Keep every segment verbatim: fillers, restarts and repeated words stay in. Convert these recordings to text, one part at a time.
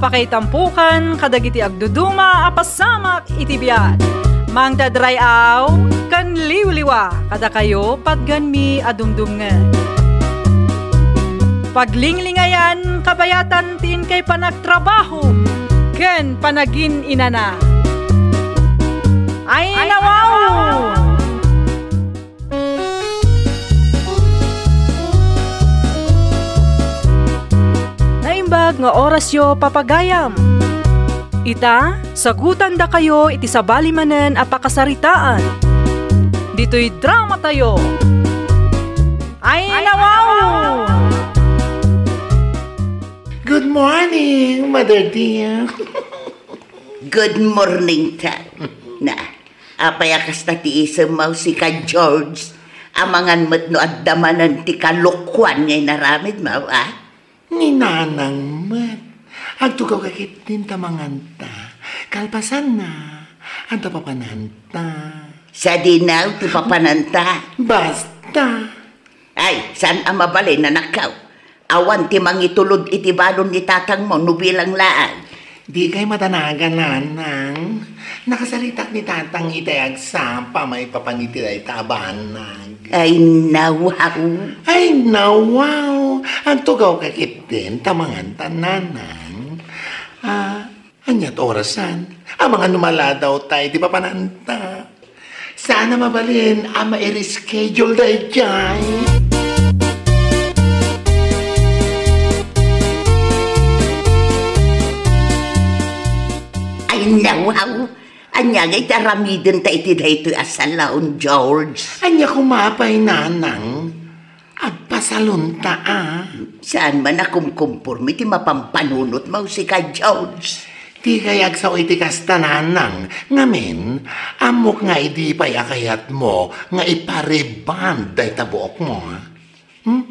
Pakaitampokan kadagiti agduduma a pasamak iti biag. Mangted ray-aw ken liwliwa kadakayo patganmi a dumdumngeg. Paglinglingayan kabayatan ti inkay panagtrabaho ken panagin-inana. Ay, nawaw! Naimbag nga orasyo, papagayam. Ita, sagutandakayo iti sabali manen a pakasaritaan. Ditoy dramatayo. Ay, nawaw! Good morning, Mother dear. Good morning, ta. Na, apay a kasta ti isem mo, sika George? Amangan met no adda manen ti kalokoan nga inaramid mo, a? Ni nanang met. Agtugaw ka ketdin ta manganta. Kalpasanna, adda papananta. Sadino ti papananta? Basta. Ay, saan a mabalin, anakko. Awan ti mangitulod iti balon ni tatangmo no bilang laeng. Dikay madanagan, nanang. Nakasaritak ni tatang itay agsapa maipapan iti dayta a banag. Ay, nawaw. Ay, nawaw. Agtugaw ka ketdin ta manganta, nanang. Ah, ania ti orasan? Amangan no maladaw tayo iti papananta. Saan a mabalin a mai-reschedule daydiay. Ay, nawaw! Ania ngay ti aramidenta iti daytoy a salon, George? Ania koma pay, nanang? Agpasalonta, a. Saan man a kumkumporme ti mapampanunotmo, sika George. Dikay agsao iti kasta, nanang. Ngamin, ammok nga idi pay a kayatmo nga ipa-rebond dayta buokmo, a. Hmm?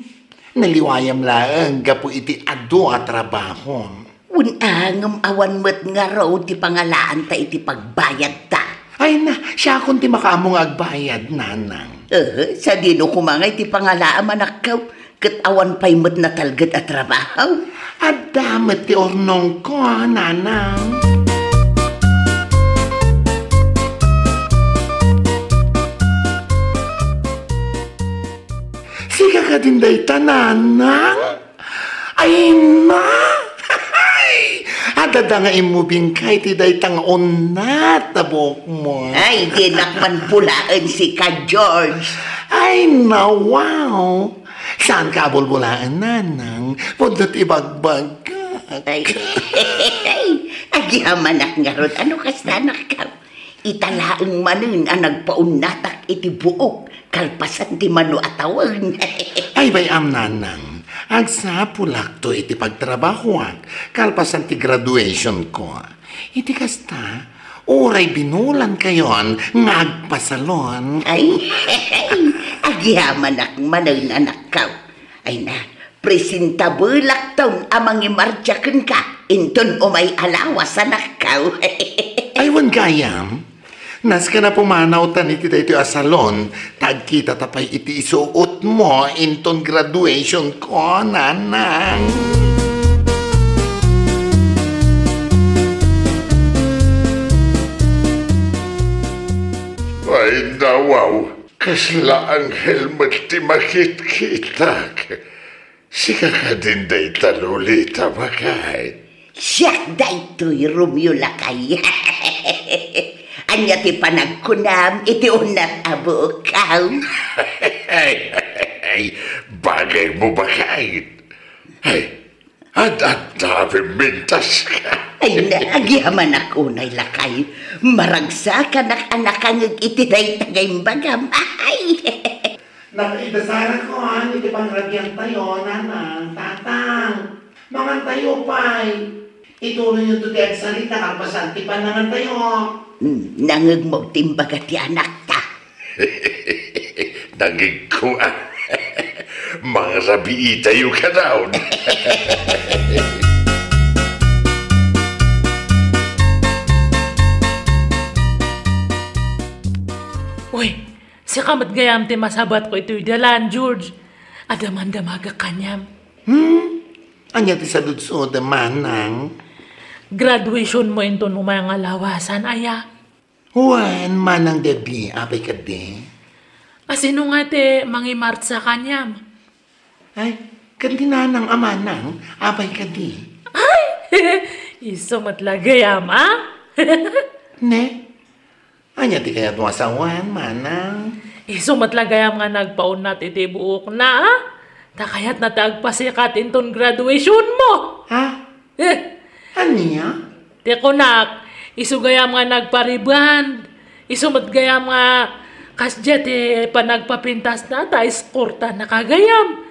Naliwayam laeng gapu iti adu a trabahom. Wen a, ngem awan met ngarud ti pangalaanta iti pagbayadta. Ay na, siakon ti makaammo nga agbayad, nanang. Eh, sadino koma ngay ti pangalaam, anakko, ket awan pay met natalged a trabaho? Adda met ti urnongko, nanang. Sika kadin dayta, nanang? Ay na! Adda nga immubingka iti dayta nga unnat a buokmo. Ay, dinak man bulaen, sika George. Ay, nawaw! Saanka a bulbulaen, nanang? Pudno ti ibagbagak. Ay, agyamanak ngarud. Ano kasta, anakko? Ita laeng manen a nagpaunnatak iti buok kalpasan ti mano a tawen. Ay, bay-am, nanang. Agsapulakto iti pagtrabahoak kalpasan ti graduationko. Iti kasta, uray binulankayon nga agpasalon. Ay, agyamanak manen, anakko. Ay na, presentabelakton a mangimarcha kenka inton umay a lawas, anakko. Ay, wen gayam, nasken a pumanawtan iti daytoy a salon, ta agkitata pay iti isuotmo inton graduationko, nanang. Ay, nawaw, kasla anghel met ti makitkitak. Sika kadin dayta, Lolita, baket? Siak daytoy, Romeo, lakay. Ania ti panagkunam iti unnat a buokko? Ay, ay, ay, bagaymo, baket. Ay, ad-adda a pimmintaska. Ay na, agyamanak unay, lakay. Maragsakanak a nakangeg iti dayta nga imbagam. Ay! Nakaidasarako, a, iti pangrabiantayo, nanang, tatang. Mangantayo pay. Ituloyyo ti agsarita kalpasan ti panangantayo. Hmm, nangegmo ti imbaga ti anakta. Nangegko, a. Mangrabiitayo kanayon. Uy, sika met gayam ti masabatko itoy dalan, George. Adda man damagek kaniam. Hmm? Ania ti saludsodem, manang? Graduation mo inton umay nga lawasan, aya? Wen, Manang Debbie, apay kadi? A, sino nga ti mangimartsa kaniam? Ay, ken ti nanang a manang, apay kadi? Ay! Isu met la gayam, a? Ne? Ania ti kayatmo a sawen, manang? Isu met la gayam nga nagpaunat iti buokna, a? Ta kayatna ti agpasikat inton graduation mo. Ha? Eh. Ania? Ti kunak, isu gayam nga nagpariband. Isu met gayam nga kasdiay ti panagpapintasna ta iskortana ka gayam.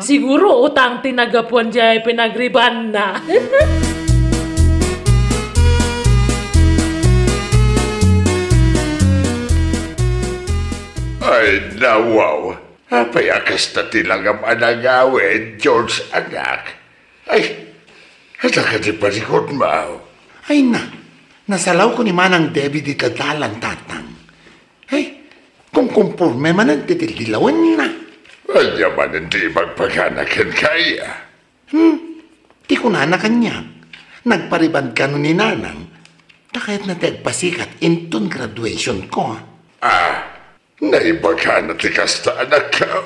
Siguro utang ti nagapuan diay pinagribanna. Ay, nawaw. Apay a kasta ti langam a nangawid, George, anak? Ay, adda kadi parikutmo? Ay na, nasalawko ni Manang Debbie dita dalan, Tatang. Ay, kumkumporme manen ti dildilawenna. Ania manen ti ibagbagana kenka, aya? Hmm, ti kunana kaniak, nagpariband kano ni Nanang, ta kayatna ti agpasikat inton graduation ko. Ah, naibagana ti kasta, anakko?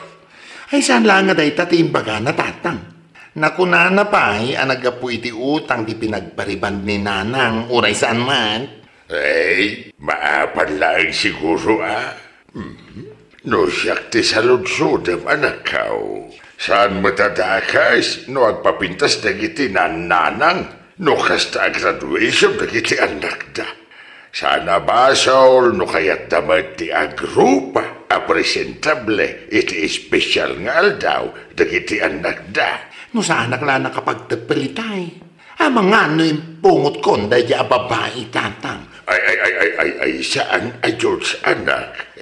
Ay, saan laeng a dayta ti imbagana, Tatang. Nakunana pay a naggapu iti utang ti pinagpariband ni Nanang, uray saan man. Ay, maapal laeng siguro, a. Hmm. No siak ti saludsodem, anakko, saan met a dakes no agpapintas dagiti nannanang no kasta a graduation dagiti annakda. Saan a basol no kayatda met ti agrupa a presentable iti espesyal nga aldaw dagiti annakda. No saanak la a nakapagteppel itay. Amangan no impungotkon daydiay a babai, Tatang. Ay, ay, ay, ay, ay, ay, saan a George, anak.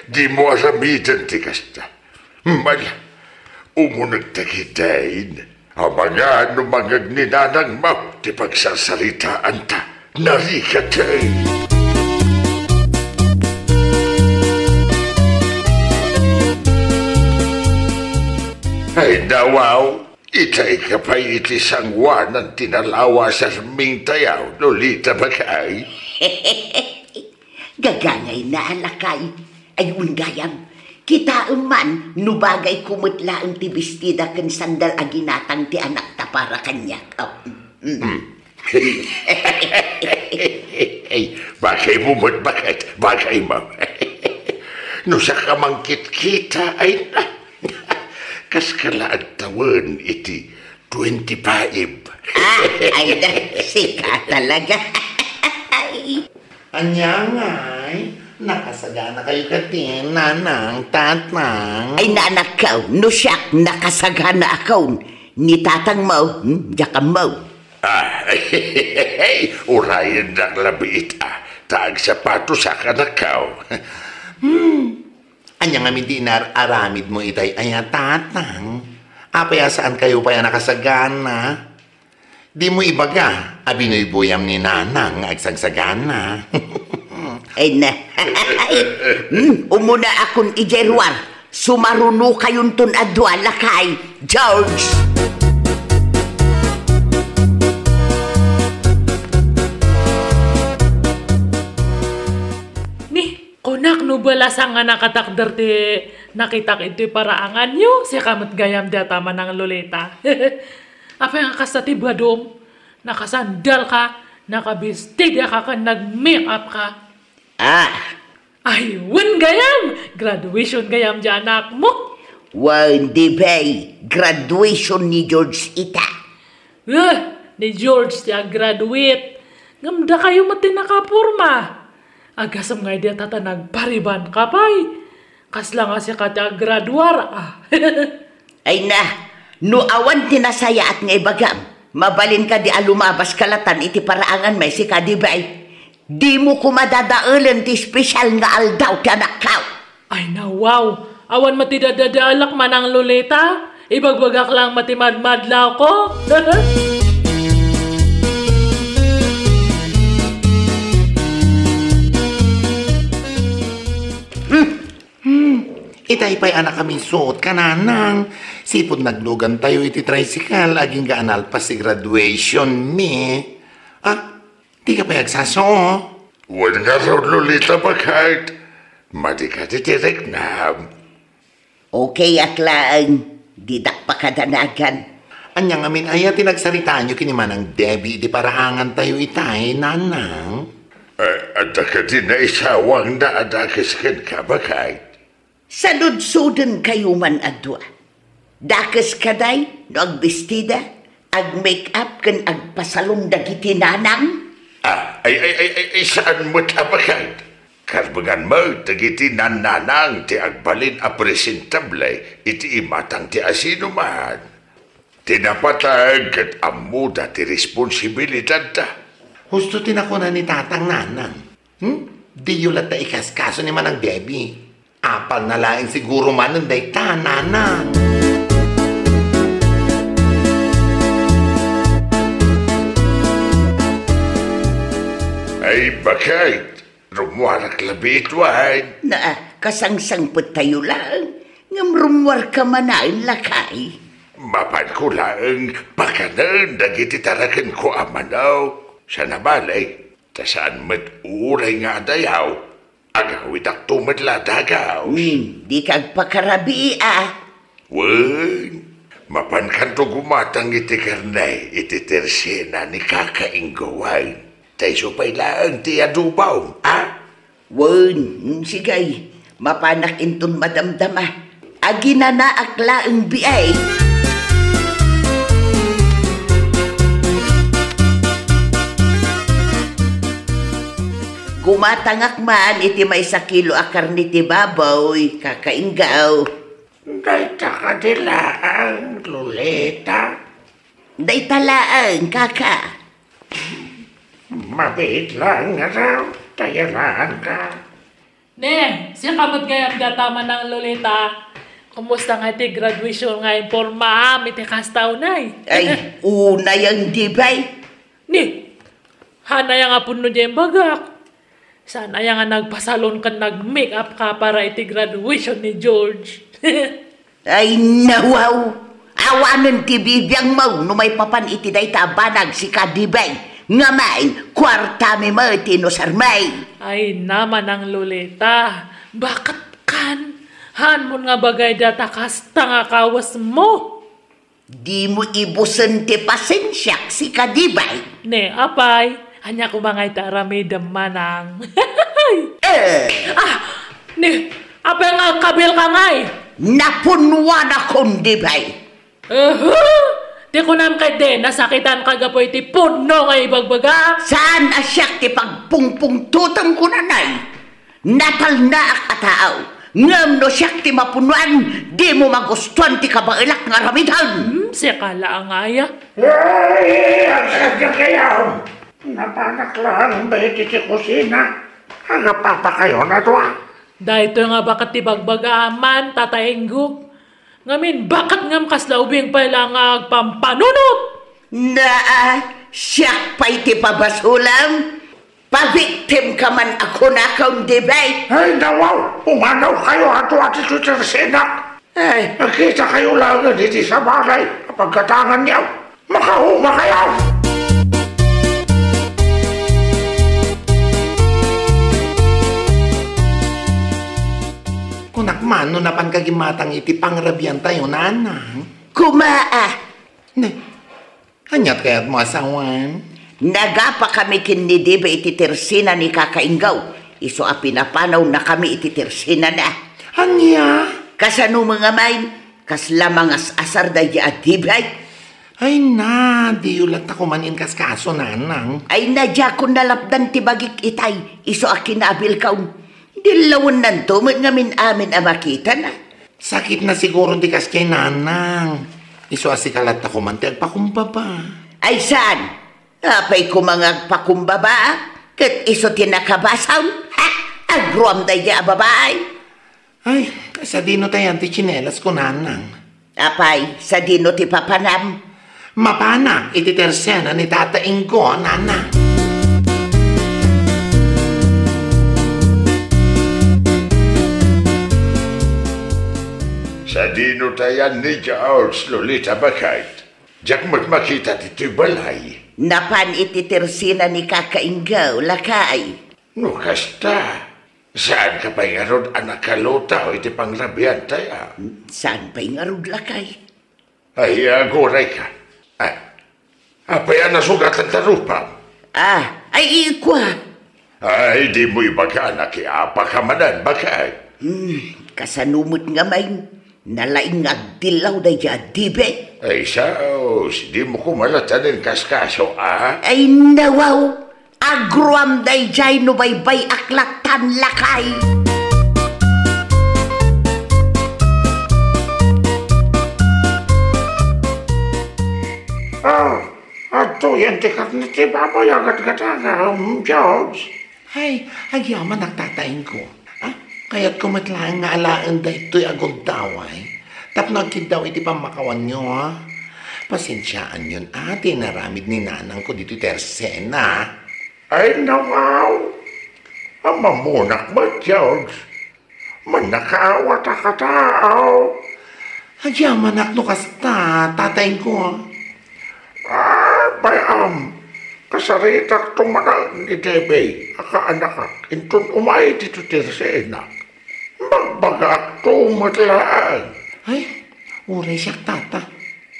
Dimo aramiden ti kasta. Mala, umuneg ta ketdin. Amangan no mangngeg ni nanangmo ti pagsarsaritaanta. Narigat, eh. Ay, nawaw. Itayka pay iti sangoanan ti nalawas a rimingtayaw, Lolita, bakay. Gagangayna, lakay. Ay, wen gayam. Kitaem man, no bagayko met laeng ti bestida ken sandal a ginatang ti anakta para kaniak. Oh, mm. Hmm. Ay, bagaymo met, baket, bagaymo. No siak a mangkitkita, ay na. Kaska la adtawen iti twenty-five. Ah, ay na, sika talaga. Ay. Ania ngay, nakasaganakayo kadi, nanang, tatang? Ay, nanakko, no siak, nakasaganaakon. Ni tatangmo, hmm, diak ammo. Ah, urayennak labiit, a, ta agsapatosak, anakko. Hmm. Ania ngamin ti inar-aramidmo itay aya, tatang? Apay a saankayo pay a nakasagana? Dimo ibaga a binuybuyam ni nanang nga agsagsagana. Ay na. Hmm, umuna akon idiay ruar. Sumarunokayonton a dua, lakay, George. Ni, kunak no balasang nga nakatakder ti nakitak iti paraanganyo, sika met gayam dayta, Manang Lolita. Apay nga kasta ti badom? Nakasandal ka, nakabestida ka, ken nag-make up ka. Ah. Ay, wen gayam! Graduation gayam ti anakmo? Wen, Debay, graduation ni George ita. Eh, ni George ti ag-graduate. Ngem dakayo met ti nakaporma. Agasem nga idi a tata nagpariban ka pay. Kasla nga sika ti aggraduar, a. Ay na, no awan ti nasayaat nga ibagam, mabalin kadi a lumabas ka latan iti paraangan met sika, Debay. Dimo koma dadaelen ti espesyal nga aldaw ti anakko. Ay, nawaw! Awan met ti dadadaelak, Manang Lolita. Ibagbagak lang met ti madmadlawko. Hmm. Hmm, itay pay a nakaminsut ka, nanang. Sipud naglugantayo iti tricycle, agingga a nalpas ti graduation mi. Dika pay agsasao? Wen ngarud, Lolita, baket. Madi kadi ti riknam. Okay ak laeng, didak pakadanagan. Ania ngamin aya ti nagsaritaanyo ken ni Manang Debbie iti paraangantayo itay, Nanang? Eh, adda kadi naisawangna a dakes kenka, baket? Saludsodkayo man a dua. Dakes kadi no agbestida, ag-make up ken agpasalon dagiti nanang? Ah, ay, ay, ay, ay, ay, saan met a baket? Karbengan met dagiti nannanang ti agbalin a presentable iti imatang ti asinoman. Ti napateg ket ammoda ti responsibilidadda. Husto ti nakuna ni Tatang, Nanang. Hmm? Diyo latta ikaskaso ni Manang Debbie. Apalna laeng siguro manen dayta, Nanang. Ay, baket. Rummuarak labi iti wen. Na, kasangsangpettayo laeng, ngem rummuarka manen, lakay. Mapanko laeng pakanen dagiti tarakenko a manok. Saan a bale, ta saan met uray nga adayaw, agawidakto met la dagaus. Hmm, dika agpakarabii, a. Wen, mapankanto gumatang iti karne iti tersena ni Kaka Ingo, wen. Ta isu pay laeng ti adobo, a? Wen, mm, sige. Mapanak inton madamdama. Aginanaak laeng biay. Gumatangak man iti maysa kilo a karne ti baboy, Kaka Ingo. Dayta kadi laeng, Lolita? Dayta laeng, Kaka. Mabiit laeng ngarud, ta yaraanka. Ne, siak met gayam dayta, Manang Lolita. Kumusta nga iti graduation nga impormaam iti kasta unay? Ay, unay ang dibay. Ni, hanay nga pudno diay imbagak. Saan aya nga nagpasalon ken nag-make up ka para iti graduation ni George? Ay, nawaw! Awanen ti bibiangmo no maipapan iti dayta a banag, sika, dibay. Ngem, kuartami met ti inusarmi. Ay, Manang Lolita, baket kan? Haanmon nga bagayda ta kasta nga kawesmo. Dimo ibusen ti pasensiak, sika, dibay. Ne, apay, ania koma nga iti aramidem, Manang? Eh! Ah! Ne, apay nga agkabilka ngay? Napunnuanakon, dibay. Uhu! Ti kunam ketdi, nasakitanka gapu iti pudno nga ibagbaga? Saan a siak ti pagpungpungtotem kunanay? Natalnaak a tao, ngem no siak ti mapunnoan, dimo magustuan ti kabaelak nga aramiden. Hmm, sika la a ngaya. Ay, agsadyakayo! Napanak laeng iti kusina. Agpapakayon a dua. Daytoy nga baket ti bagbagaam, Tata Ingo. Ngamin, baket ngem kasla ubing pay la nga agpampanunot? Naa, siak pay ti pabasolem. Pabiktimka man a kunakon, dibay. Ay, nawaw! Umanawkayo a dua ti tersena. Ay. Agkitakayo laengen iti sabali a paggatanganyo. Makaumakayo! Kunak man no napanka gimatang iti pangrabiantayo, Nanang. Koma a. Ne, Aniat kayatmo a sawen? Nagapakami ken ni Diva iti tersena ni Kaka Ingo, isu a pinapanawnakami iti tersenana. Ania? Kasano met ngamin? Kasla mangas-asar daydi a Diva? Ay na, diyo latta koman inkaskaso, Nanang. Ay na, diakon nalapdan ti bagik itay, isu a kinaabilkon. Dillawennanto met ngamin amin a makitana. Sakitna siguro ti kas kay Nanang. Isu a sika latta koman ti agpakumbaba. Ay saan? Apay koma nga agpakumbaba? Ket isu ti nakabasol? Ha? Agruam daydi a babai? Ay, sadino tayan ti tsinelas ko, Nanang? Apay, sadino ti papanam? Mapanak iti tersena ni Tata Ingo, Nanang. Sadino tayan ni George, Lolita, baket? Diak met makita ditoy balay. Napan iti tersena ni Kaka Ingaw, lakay. No kasta, saanka pay ngarud a nakalutaw iti pangrabianta, a? Saan pay ngarud, lakay? Ay, agurayka. Ay, apay a nasugatan ta rupam? Ah, ay, ikua. Ay, dimo ibaga a nakiapaka manen, bakay. Hmm, kasano met ngamin? Nalaing nga agdillaw daydiay a dibi. Ay, saos, dimo koma latta nen kaskaso, a? Ay, nawaw! Agruam daydiay no baybay-ak lattan, lakay. Ah, adtoyen ti karne ti baboy a gatgatangam, George. Ay, agyamanak, Tata Ingo. Ah, kayatko met laeng nga alaen daytoy a gundaway tapno agkiddaw iti pammakawanyo, a? Pasensiaanyon, a, ti inaramid ni nanangko ditoy tersena. Ay, nawaw! Ammamonak met, George. Mannakaawat a katao. Agyamanak no kasta, Tata Ingo. Ah, bay-am, kasaritakto manen ni Debbie a kaanakak inton umay ditoy tersena. Magbagaakto met laeng. Ay, uray siak, Tata.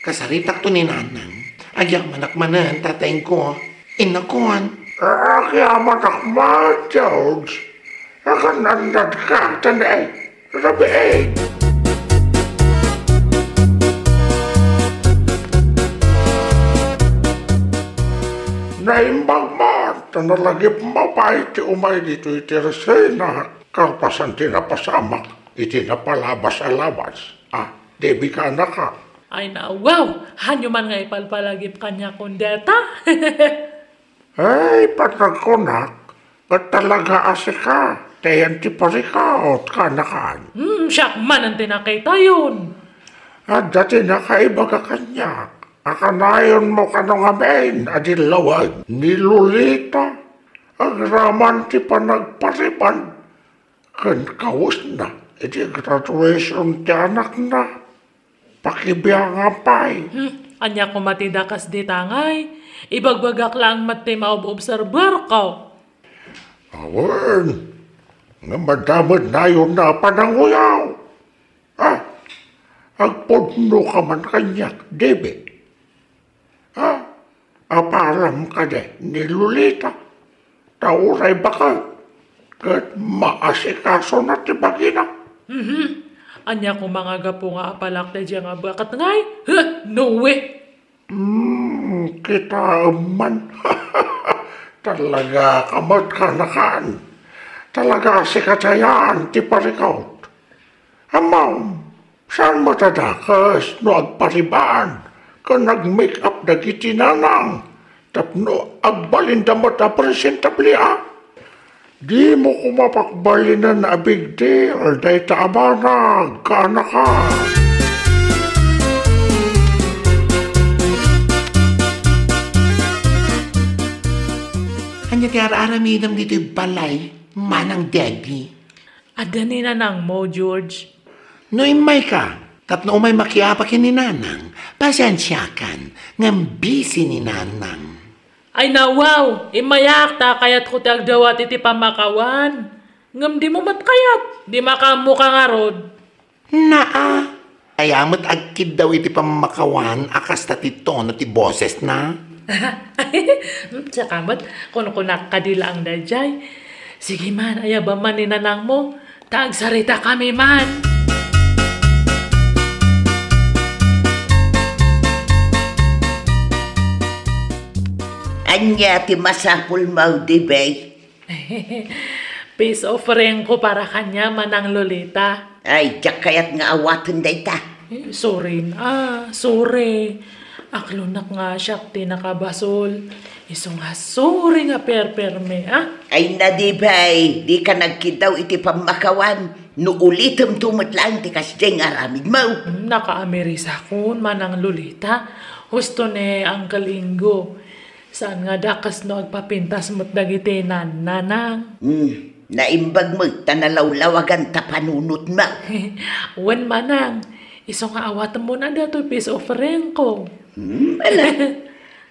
Kasaritakto ni Nanang. Agyamanak manen, Tata Ingo. Innakuan. Agyamanak met, George. Akan-annadka, ta naay rabii. Naimbag man, ta nalagipmo pay ti umay ditoy tersena, kalpasan ti napasamak iti napalabas a lawas. Ah, Debbie, kaanakak. Ay, nawaw! Hanyo man nga ipalpalagip kaniakon deta? Ay, panagkunak, ket talaga a sika, ti ayan ti parikut, kaanakan. Hmm, siak manen ti nakitayon. Adda ti nakaibaga kaniak, a kanayonmo kano ngamin a dillawen ni Lolita. Agraman ti panagpariban ken kawesna iti graduation ti anakna. Pakibiangan pay. Hmm, ania koma ti dakas dita ngay? Ibagbagak laeng met ti maob-obserbarko. Awan, ngem adda met nayon a pananguyaw. Ah, agpudnoka man kaniak, Debbie. Ha? Aparam kadi ni Lolita, ta uray baket, ket maasikasona ti bagina. Mhm. Ania koma nga gapu nga apalak daydiay nga baket ngay? Huh, no way! Hmm, kitaem man. Talaga ka met, kaanakan. Talaga a sika ti ayan ti parikut. Ammom, saan met a dakes no agpariban ken nag-make-up dagiti nanang tapno agbalinda met a presentable a? Dimo koma pakbalinen a big deal dayta a banag, kaanakan. Ania ti ar-aramidem ditoy balay, Manang Debbie? Adda ni nanangmo, George. No immayka, tapno umay makiapa ken ni nanang, pasensiakan, ngem busy ni nanang. Ay, nawaw! Immayak ta kayatko ti agdawat iti pammakawan. Ngem dimo met kayat, di makaammoka ngarud. Naa, aya met agkiddaw iti pammakawan a kasta ti tono ti bosesna? Hmm, saka met, kunkunak kadi laeng daydiay. Sige man, ayabam man ni nanangmo, ta agsaritakami man. Ania ti masapulmo, Debbie? Peace offeringko para kaniak, Manang Lolita. Ay, diak kayat nga awaten dayta. Eh, sorry na, sorry. Aklonak nga siak ti nakabasol. Isu nga sorry nga perperme, a? Ay, Debbie, dika nagkiddaw iti pammakawan. No ulitemto met laeng ti kasdiay nga aramidmo. Hmm, nakaamirisakon, Manang Lolita. Husto ni Uncle Ingo. Saan nga dakes no agpapintas met dagiti nan-, nanang. Hmm, naimbag met ta nalawlawagan ta panunotmo. Wen, Manang, isu nga awatemmo na datoy peace offeringko. Hmm, ala.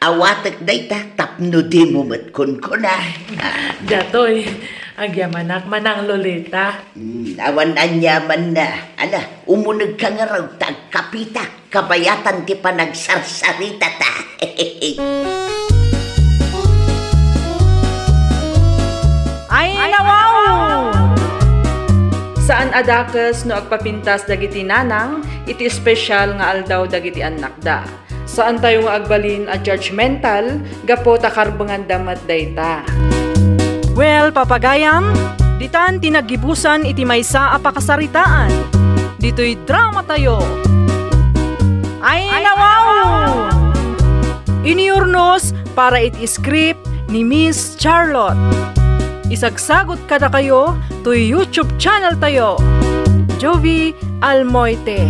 Awatek dayta tapno dimo met kunkuna. Datoy, agyamanak manang Lolita. Hmm, awan aniamanna. Ala, umunegka ngarud ta agkapita. Kabayatan ti panagsarsaritata. Ay, nawaw! Saan a dakes no agpapintas dagiti nanang iti espesyal nga aldaw dagiti annakda. Saantayo nga agbalin a judgmental gapu ta karbenganda met dayta. Well, papagayam, ditan ti naggibusan iti maysa a pakasaritaan. Ditoy dramatayo. Ay, nawaw! Iniurnos para iti script ni Miss Charlotte. Isagsagut kadakayo toy YouTube channel tayo, Jovie Almoite.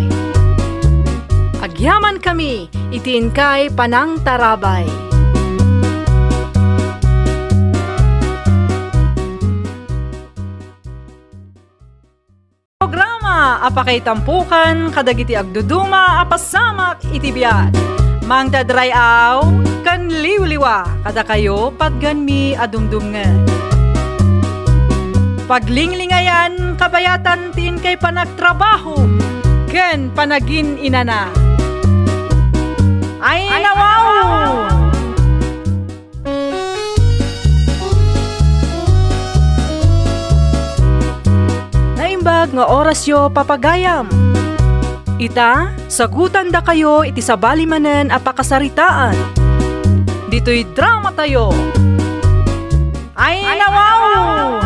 Agyaman kami iti inkay panangtarabay. Programa a pakaitampukan kadagiti agduduma a pasamak iti biag. Mangdadray-aw ken liwliwa kadakayo patgenmi a dumdumngeg. Paglinglingayan kabayatan ti inkay panagtrabaho ken panagin-inana. Ay, nawaw! Naimbag nga orasyo, papagayam. Ita, sagutandakayo iti sabali manen a pakasaritaan. Ditoy dramatayo. Ay, nawaw!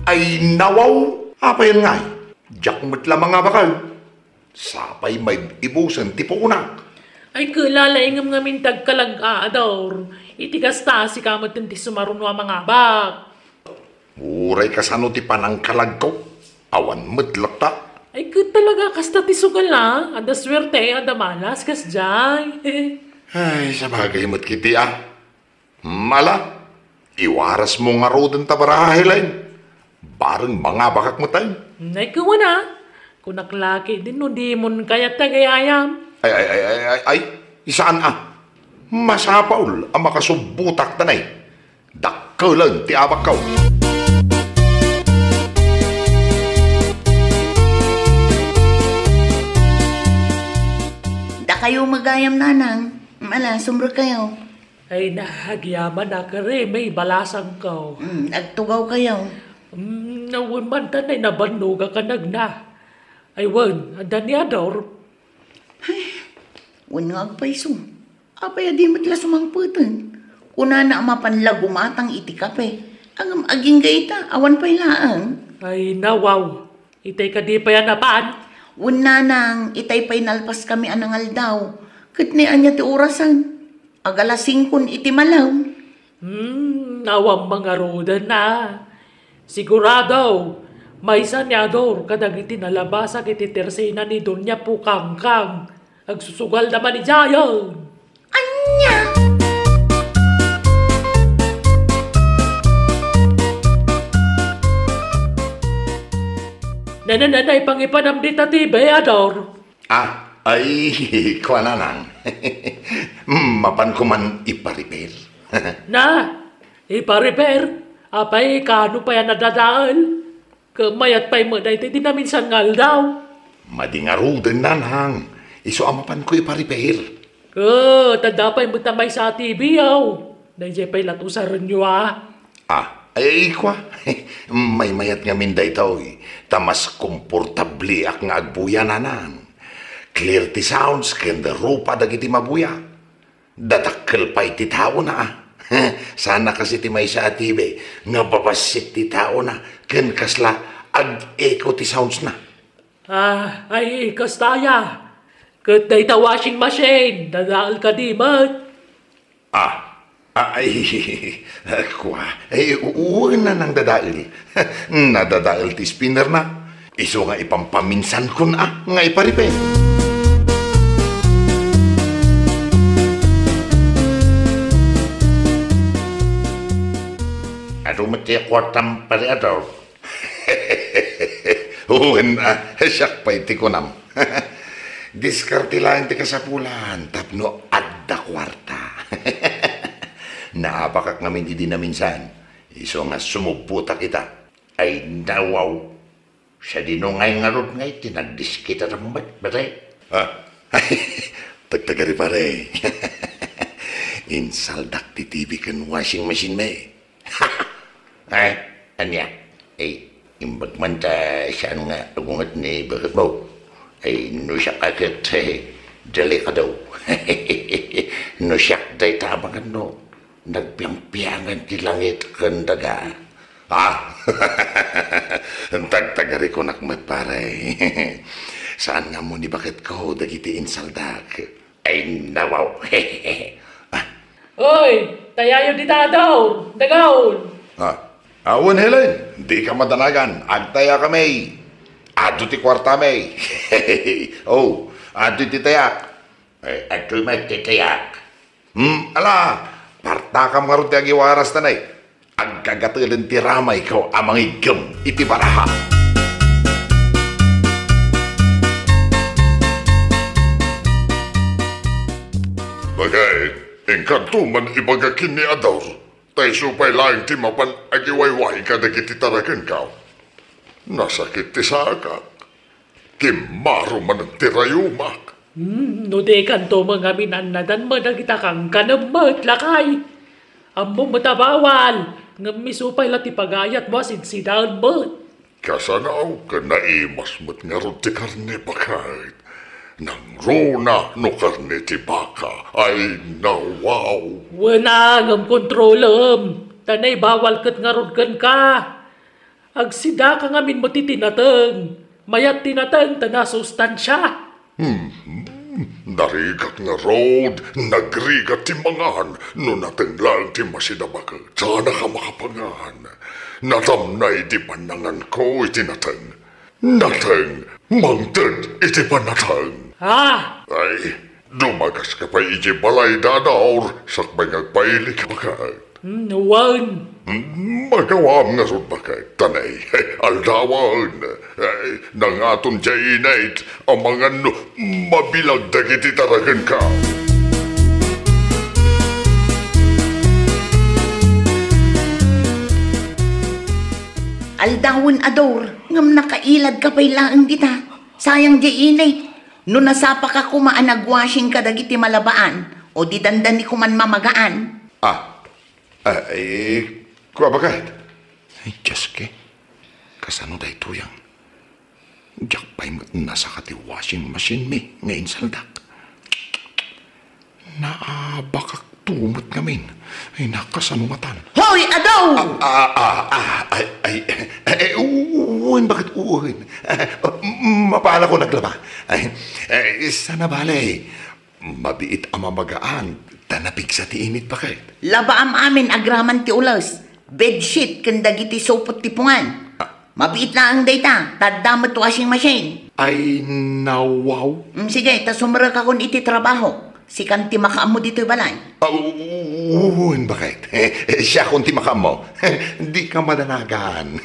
Ay, nawaw! Apayen ngay? Diak met la mangabakal. Sapay maibusen ti puonak. Ay, ket lalaingem ngamin ti agkalag-a, Ador. Iti kasta, sika met ti sumaruno a mangabak. Uray kasano ti panangkalagko, awan met latta. Ay, ket talaga, kasta ti sugal, a. Adda suerte, adda malas, kasdiay. Ay, sabagay met kiti, a. Mala, iwarasmo ngaruden ta barahahe laeng. Bareng mangabakak met laeng. Nay, kuana, kunak la ketdin no dimon kayat ti agayayam. Ay, ay, ay, ay, ay, ay, saan a. Masapul a makasubbotak ta nay. Dakkelen ti abakko. Dakayo met gayam, nanang. Mala, sumrek kayo. Ay, nagyaman a kari, may balasangko. Mm, agtugaw kayo. Mm, wen man ta nay nabannog a kanagna. Ay, wen, adda ni Ador? Ay, wen nga agpayso. Apay a di met la sumangpeten? Kunana a mapan la gumatang iti kape. Ngem agingga ita, awan pay laeng. Ay, nawaw. Itay kadi pay a napan? Wen, nanang, itay pay nalpaskami a nangaldaw. Ket ni ania ti orasen? Agalas singkon iti malem. Hmm, awan mangaruden a. Sigurado, maysa ni Ador kadagiti nalabasak iti tersena ni Doña Pukangkang. Agsusugalda man idiayen. Ania? Nanananay pangipanam dita T V, Ador. Ah, ay, kuananang. Mapan ko man ipariper. Na, ipariper? Apay, kano pay a nadadael? Ket mayat pay met daytoy ti naminsan nga aldaw. Madi ngaruden, nanang. Isu a mapan ko ipariper. Ket adda pay met a maysa a T V, aw. Daydiay pay la't usarenyo, a. Ah, ay, ay, kua. Maymayat ngamin daytoy. Ta mas komportabliak nga agbuya, nanang. Clear ti sounds ken rupa dagiti mabuya. Dadakkel pay ti taona, a. Saan a kas iti maysa a T V nga babassit ti taona ken kasla ag-echo ti soundsna. Ah, ay, kasta aya. Ket dayta washing machine, dadael kadi met? Ah, ah, ay, kua, ay, u-, wen, nanang, dadael. Nadadael ti spinnerna. Isu nga ipampaminsankon a nga ipariper. Adu met ti kuartam, Pari Ador? Wen, a, siak pay ti kunam. Diskarte laeng ti kasapulan tapno adda kuarta. Naabakak ngamin idi naminsan. Isu nga sumubbotak ita. Ay, nawaw. Sadino ngay ngarud ngay ti nagdiskita met, pare? Ah, tagtagari, pare. Insaldak ti T V ken washing machine mi. Ay, ania? Ay, imbag man ta saan nga agunget ni baketmo? Ay, no siak a ket, eh, delikado. No siak dayta a mangan no, nagpiangpiangan ti langit ken daga. Ah, tagtagari kunak met, pare. Saan nga ammo ni baketko dagiti insaldak? Ay, nawaw. Ah. Oy, tayayo dita, Ador, dagaon. Ah, awan, Helen, dika madanagan. Agtayakami. Adu ti kuartami. Oh, adu ti tayak. Eh, adu met ti tayak. Hmm, ala, partakam ngarud ti agiwaras ta nay. Agkagatelen ti ramayko a mangiggem iti baraha. Bagay, inkanto man ibaga ken ni Ador, ta isu pay laeng ti mapan agiwayway kadagiti tarakenka. Nasakit ti saakak. Kimmaro manen ti rayumak. Hmm, no dikanto met ngamin annadan met dagita kankanem met, lakay. Ammom met a bawal, ngem isu pay la ti pagayatmo a sidsidaen met. Kasano ket naimas met ngarud ti karne, baket. Nangruna no karne ti baka. Ay, nawaw. Wen a, ngem kontrolem, ta naibawal ket ngarud kenka. Agsidaka ngamin met iti nateng. Mayat ti nateng ta nasustansia. Hmm. Narigat ngarud, nagrigat ti mangan, no nateng laeng ti masida, baket. Saanaka makapangan. Natamnay ti pannanganko iti nateng. Nateng, mangted iti pannateng. Ah! Ay, dumagaska pay iti balay, Ador, sakbay nga agpailik, baket. Hmm, wen. Hmm, magawam ngarud, baket. Ta nay, aldawen. Ay, nangaton diay init, amangan no mabilag dagiti tarakenka. Aldawen, Ador, ngem nakailadka pay laeng dita. Sayang diay init. No nasapaka koma a nagwashing kadagiti malabaan, o di dandani koman mamagaan. Ah, ah, eh, kua, baket. Ay, Dioske, kasano daytoy? Diak pay met nasaka ti washing machine mi nga insaldak. Naabakakto met ngamin. Ay, nakasano ngatan? Hoy, Ador! Ah, ah, ah, ah, ay, ay, ay, wen, baket, wen. Ah, mapanakon aglaba. Ay, ay, saan a bale. Mabiit a mamagaan, ta napigsa ti init, baket. Labaam amin agraman ti ules, bedsheet, ken dagiti supot ti pungan. Ah. Mabiit laeng dayta, ta adda met washing machine. Ay, nawaw. Mm, sige, ta sumrekakon iti trabaho. Sikan ti makaammo ditoy balay. Ah, u-, u-, wen, baket. Siakon ti makaammo. Dika madanagan.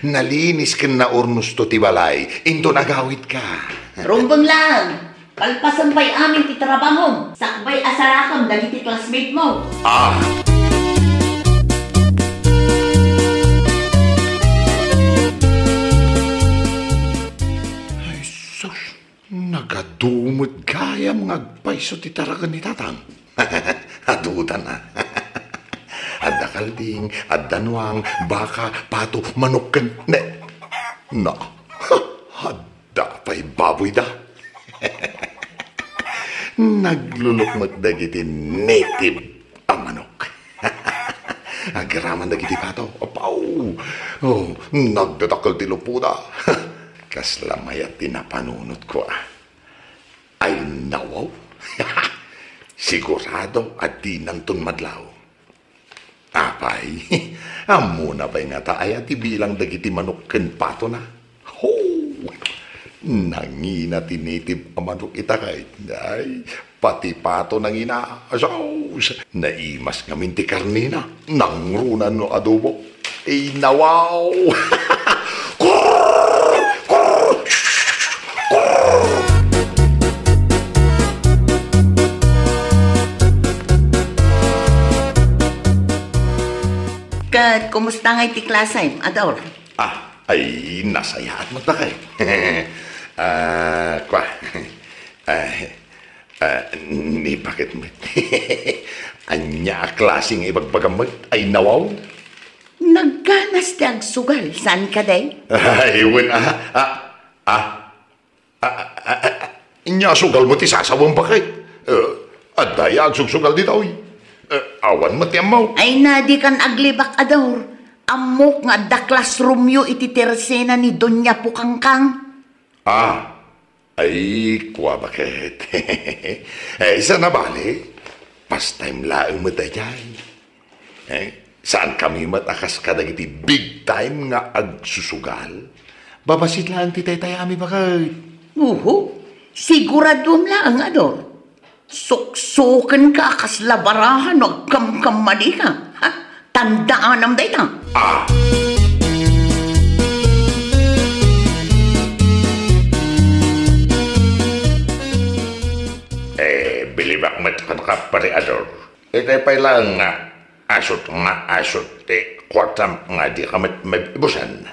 Nalinis ken naurnosto ti balay. Inton agawidka. Rumbeng laeng. Palpasen pay amin ti trabahom, sakbay a sarakam dagiti classmate mo. Ah! Ay, sus, nagadu met gayam nga agpayso ti taraken ni Tatang. Adudan a. Adda kalding, adda nuang, baka, pato, manok, ken ne-, na. Adda pay baboyda. Naglulukmot dagiti native a manok. Agraman dagiti pato. Apaw! Oh, nagdadakkel ti luppoda. Kasla mayat ti napanunotko, ah. Ay, nawaw. Sigurado a dinanton madlaw. Apay, ammona pay ngata aya ti bilang dagiti manok ken patona? Ho! Nangina ti native a manok ita ket, ay, pati pato nangina. Asus! Naimas ngamin ti karnena. Nangruna no adobo. Ay, nawaw! Kurr! Kurr! Kurr! Kumusta ngay ti klasem, Ador? Ah, ay, nasayaat met, bakay. Ah, kwa. Ah, ah, ni bakit met? Ania a klase nga ibagbagam met? Ay, nawaw. Nagganas ti agsugal, saan kadi? Ay, wen, ah, ah, ah, Ah, ah, ah, ah, ania sugal mo ti sasawem, bakit? Eh, adda ya agsugsugal ditoy. Eh, awan met ti ammo. Ay na, dikan aglibak, Ador. Ammok nga adda classroomyo iti tersena ni Doña Pukangkang. Ah, ay, kua, bakit? Eh, sana bale, pastime laeng met daydiay. Eh, saankami met a kas kadagiti big time nga agsusugal? Babassit laeng ti taytayami, bakit? Uhu, siguraduem laeng, Ador. Suksukenka a kasla baraha no agkamkammadika. Ha? Tandaanam dayta. Ah. Eh, bilibak met kenka, Pare Ador. Itay pay laeng nga asut nga asut ti kuartam nga dika met maibusan.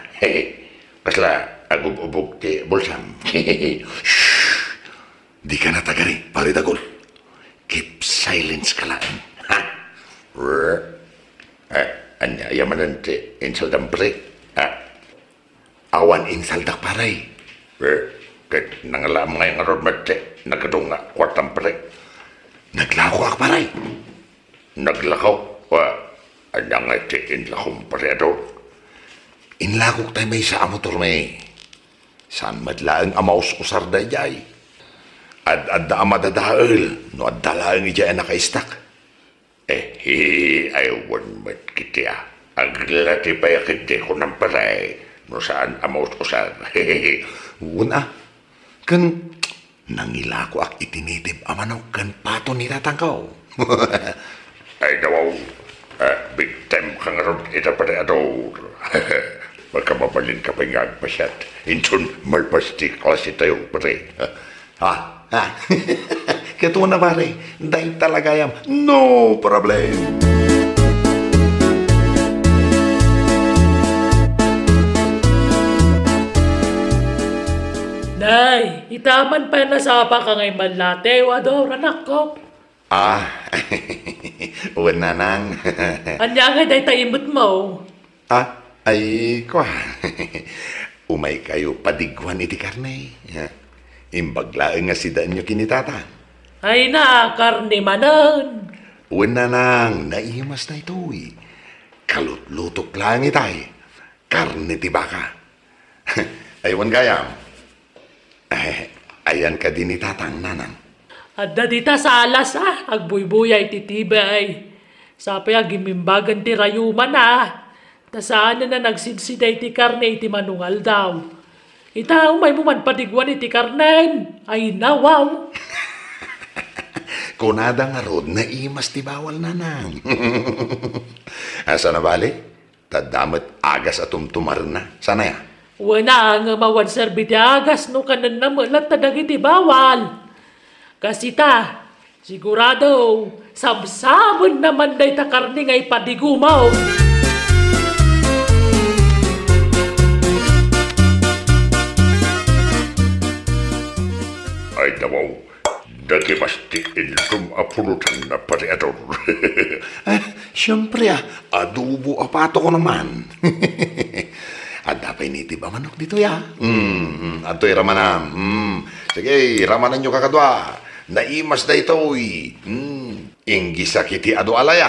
Kasla agub-ubog ti bulsam. Shh! Dika natagari, Pare Dagul. Keep silence ka laeng. Ha? Rrr. Eh, ania, aya manen ti insaldam, pre? Ah. Awan insaldak, pare. Eh, ket nangalaam ngay ngarud met ti nagadu nga kuartam, pare. Naglakoak, pare. Naglako? Wa, ania ngay ti inlakom, Pare Ador? Inlakok tay maysa a motormi. Saan met laeng a maus-usar daydiay. Ad-adda a madadael no adda laeng idiay a nakaistak. Eh, hi, ay wen met kiti a. Aglati pay a ketdi kunam, pare, no saan a maus-usar. Wen a. Ken nangilakoak iti nitib a manok ken pato ni tatangko. Ay, nawaw. Ah, big time ka ngarud ita, Pare Ador. Makamabalinka pay nga agpasiat. Inton malpas ti klase tayo, pare. Ha? Ha? Ket una, pare, dayta la gayam, no problem. Nay, ita man pay nasapa ka ngay malate, Ador, anakko. Ah, wen, nanang. Ania ngay dayta imetmo? Ah, ay, kua. Umaykayo padiguan iti karne. Imbag laeng nga sidaenyo ken ni tatang. Ay na, karne manen. Wen, nanang, naimas daytoy. Kalutlutok laeng itay. Karne ti baka. Ay, wen gayam. Eh, ayan kadi ni tatang, nanang? Adda dita sa alas, ah, agbuybuyay iti T V. Sapay a gimimbagan ti rayuman, ah. Ta saanen a nagsidsida iti karne iti manungaldaw. Ita, umaymo man padiguan iti karnen. Ay, nawaw. Kunada ngarud, naimas ti bawal, nanang. Asa na bale? Ta adda met agas a tumtumarenna. Saan aya? Wen a, ngem awan serbi ti agas no kanenna met latta dagiti bawal. Kas ita, sigurado, sabsabenna man dayta karne nga ipadigumo. Ay, nawaw. Nagimas ti inlom a pulutan, Pare Ador. Ah, siempre, ah, adobo a pato ko naman. Adda pay nitib a manok ditoy, ah. Mm, mm, adtoy ramanam. Mm. Sige, ramananyo kakadua. Naimas daytoy. Mm. Inggisak iti adu a laya.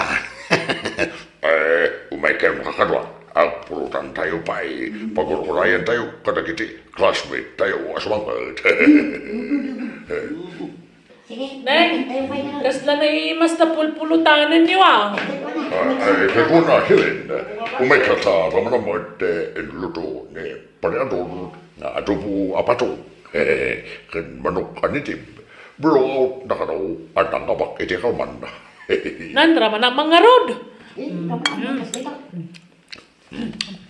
Eh, umaykayo kakadua. Agpulutan tayo pay. Pagur-urayan tayo kadagiti classmate tayo a sumangpet. Neng, kasla naimas ta pulpulutanenyo, ah. Ah, ay, kay kuna, Helen, umayka ta ramanam met ti inluto ni Pare Ador nga adobo a pato. Ken manok a nitib. Blowout na kano, adda ngabak iti kalman. Nan, ramanam man ngarud.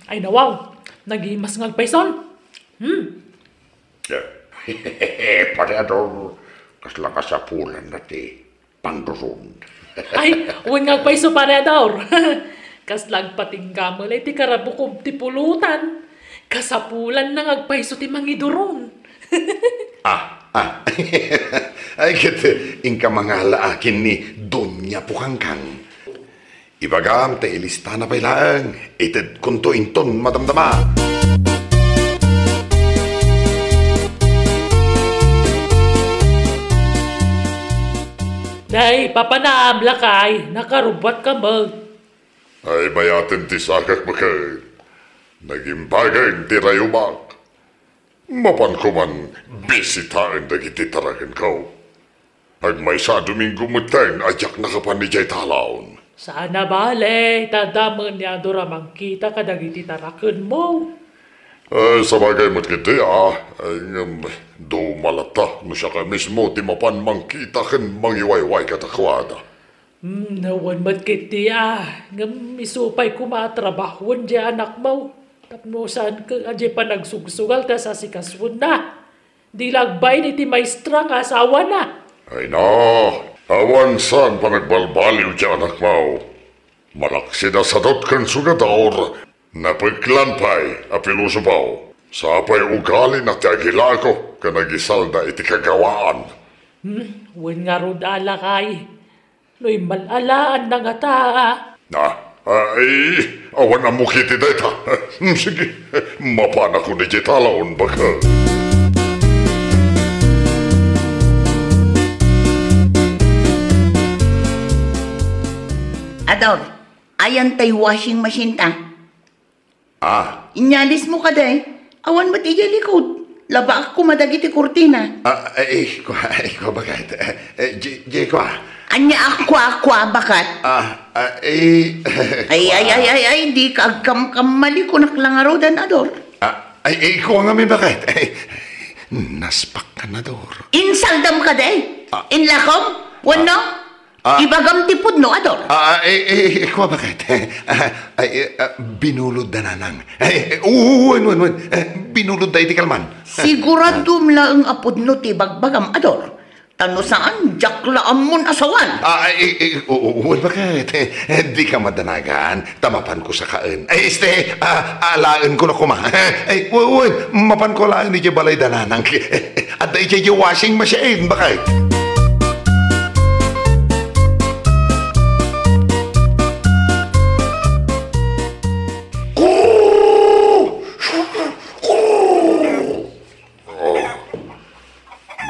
Ay, nawaw. Nagimas nga agpayson. Hmm. Pare Ador, kasla kasapulanna ti pangruron. Ay, wen nga agpayso, Pare Ador. Kasla agpatingga met lay ti karabukom ti pulotan. Kasapulanna nga agpayso ti mangiduron. Ah, ah. Ay, ket inka mangala akin ni Doña Pukangkang. Ibagam ta ilistana pay laeng, itedkonto inton madamdama. Nay, papanaam lakay, nakarubbuatka met. Ay, mayaten ti sakak, baket. Nagimbagen ti rayumak. Mapanko man bisitaen dagiti tarakenko. Agmaysa a Domingo metten a diak nakapan idiay talon. Saan a bale, ta adda met ni Ador a mangkita kadagiti tarakenmo. Eh, sabagay met ketdi, ah. Eh, ngem, dumalatta no siak mismo ti mapan mangkita ken mangiwayway kadakuada. Hmm, wen met ketdi, ah. Ngem isu pay koma a trabahoen diay anakmo. Tapno saan ket a diay panagsugsugal ta sasikasoenna. Di la agbain iti maestra nga asawana. Ay na, awan saan panagbalbaliw ti anakmo. Malaksid a sadot ken sugador, napeklan pay a pilosopo. Sa pay ugalina ti agilako ken agisalda iti kagawaan. Hmm, wen ngarud a lakay. No immal-alaanna ngata, a? Ah, ay, awan ammok iti dayta. Hmm, sige, mapanakon idiay talon, baket. Ador, ayan tay washing machine ta? Ah. Inyalismo kadi? Awan met idiay likod. Labaak koma dagiti kurtina. Ah, eh, eh, kua, eh, kua, baket. Eh, eh, di, di, kua. Ania a kua, kua, baket? Ah, ah, eh, Ay, ay, kua. Ay, ay, ay, dika agkamkammalikunak la ngaruden, Ador. Ah, ay, eh, kua ngamin, baket. Eh, naspak ka, Ador. Insaldam kadi? Ah. Inlakom? Wenno? Ah. Ah. Ibagam ti pudno, Ador. Ah, eh, eh, eh, kua, baket? Ah, ay, eh, ah, binulod da nanang. Eh, eh, oo, wen, wen, wen. Eh, binulod da iti kalman. Siguradom laeng a pudno ti bagbagam, Ador. Ta no saan, diak la ammon a sawan. Ah, eh, eh, oo, wen, baket? Eh, eh, dika madanagan, ta mapanko sakaen. Ay, este, ah, alaenko la koma. Eh, eh, wen, wen, mapanko alaen idiay balay da nanang. Eh, eh, adda idiay washing machine, baket?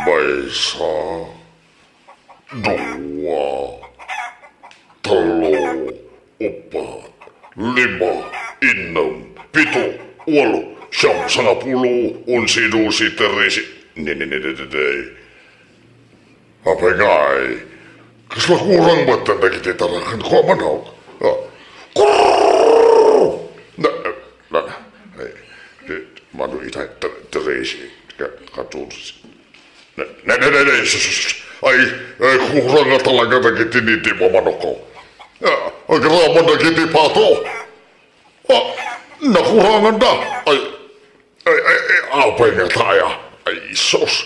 Maysa, dua, tello, uppat, lima, innem, pito, walo, siam, sangapulo, onse, dose, trese. Ni, ni, ni, ni, ni, ni. Apay ngay, kasla kurang met dagiti tarakenko a manok? Ah. Kurr! Na, na, ay, di, mano ita, tre-, trese, ka-, katorse. Ne, ne, ne, ne, ne, sus, sus, sus. Ay, ay, kurang nga talaga dagiti nidim a manokko. Ah, agraman dagiti pato. Ah, nakurangan da. Ay, ay, ay, ay, apay nga taya. Ay, sus.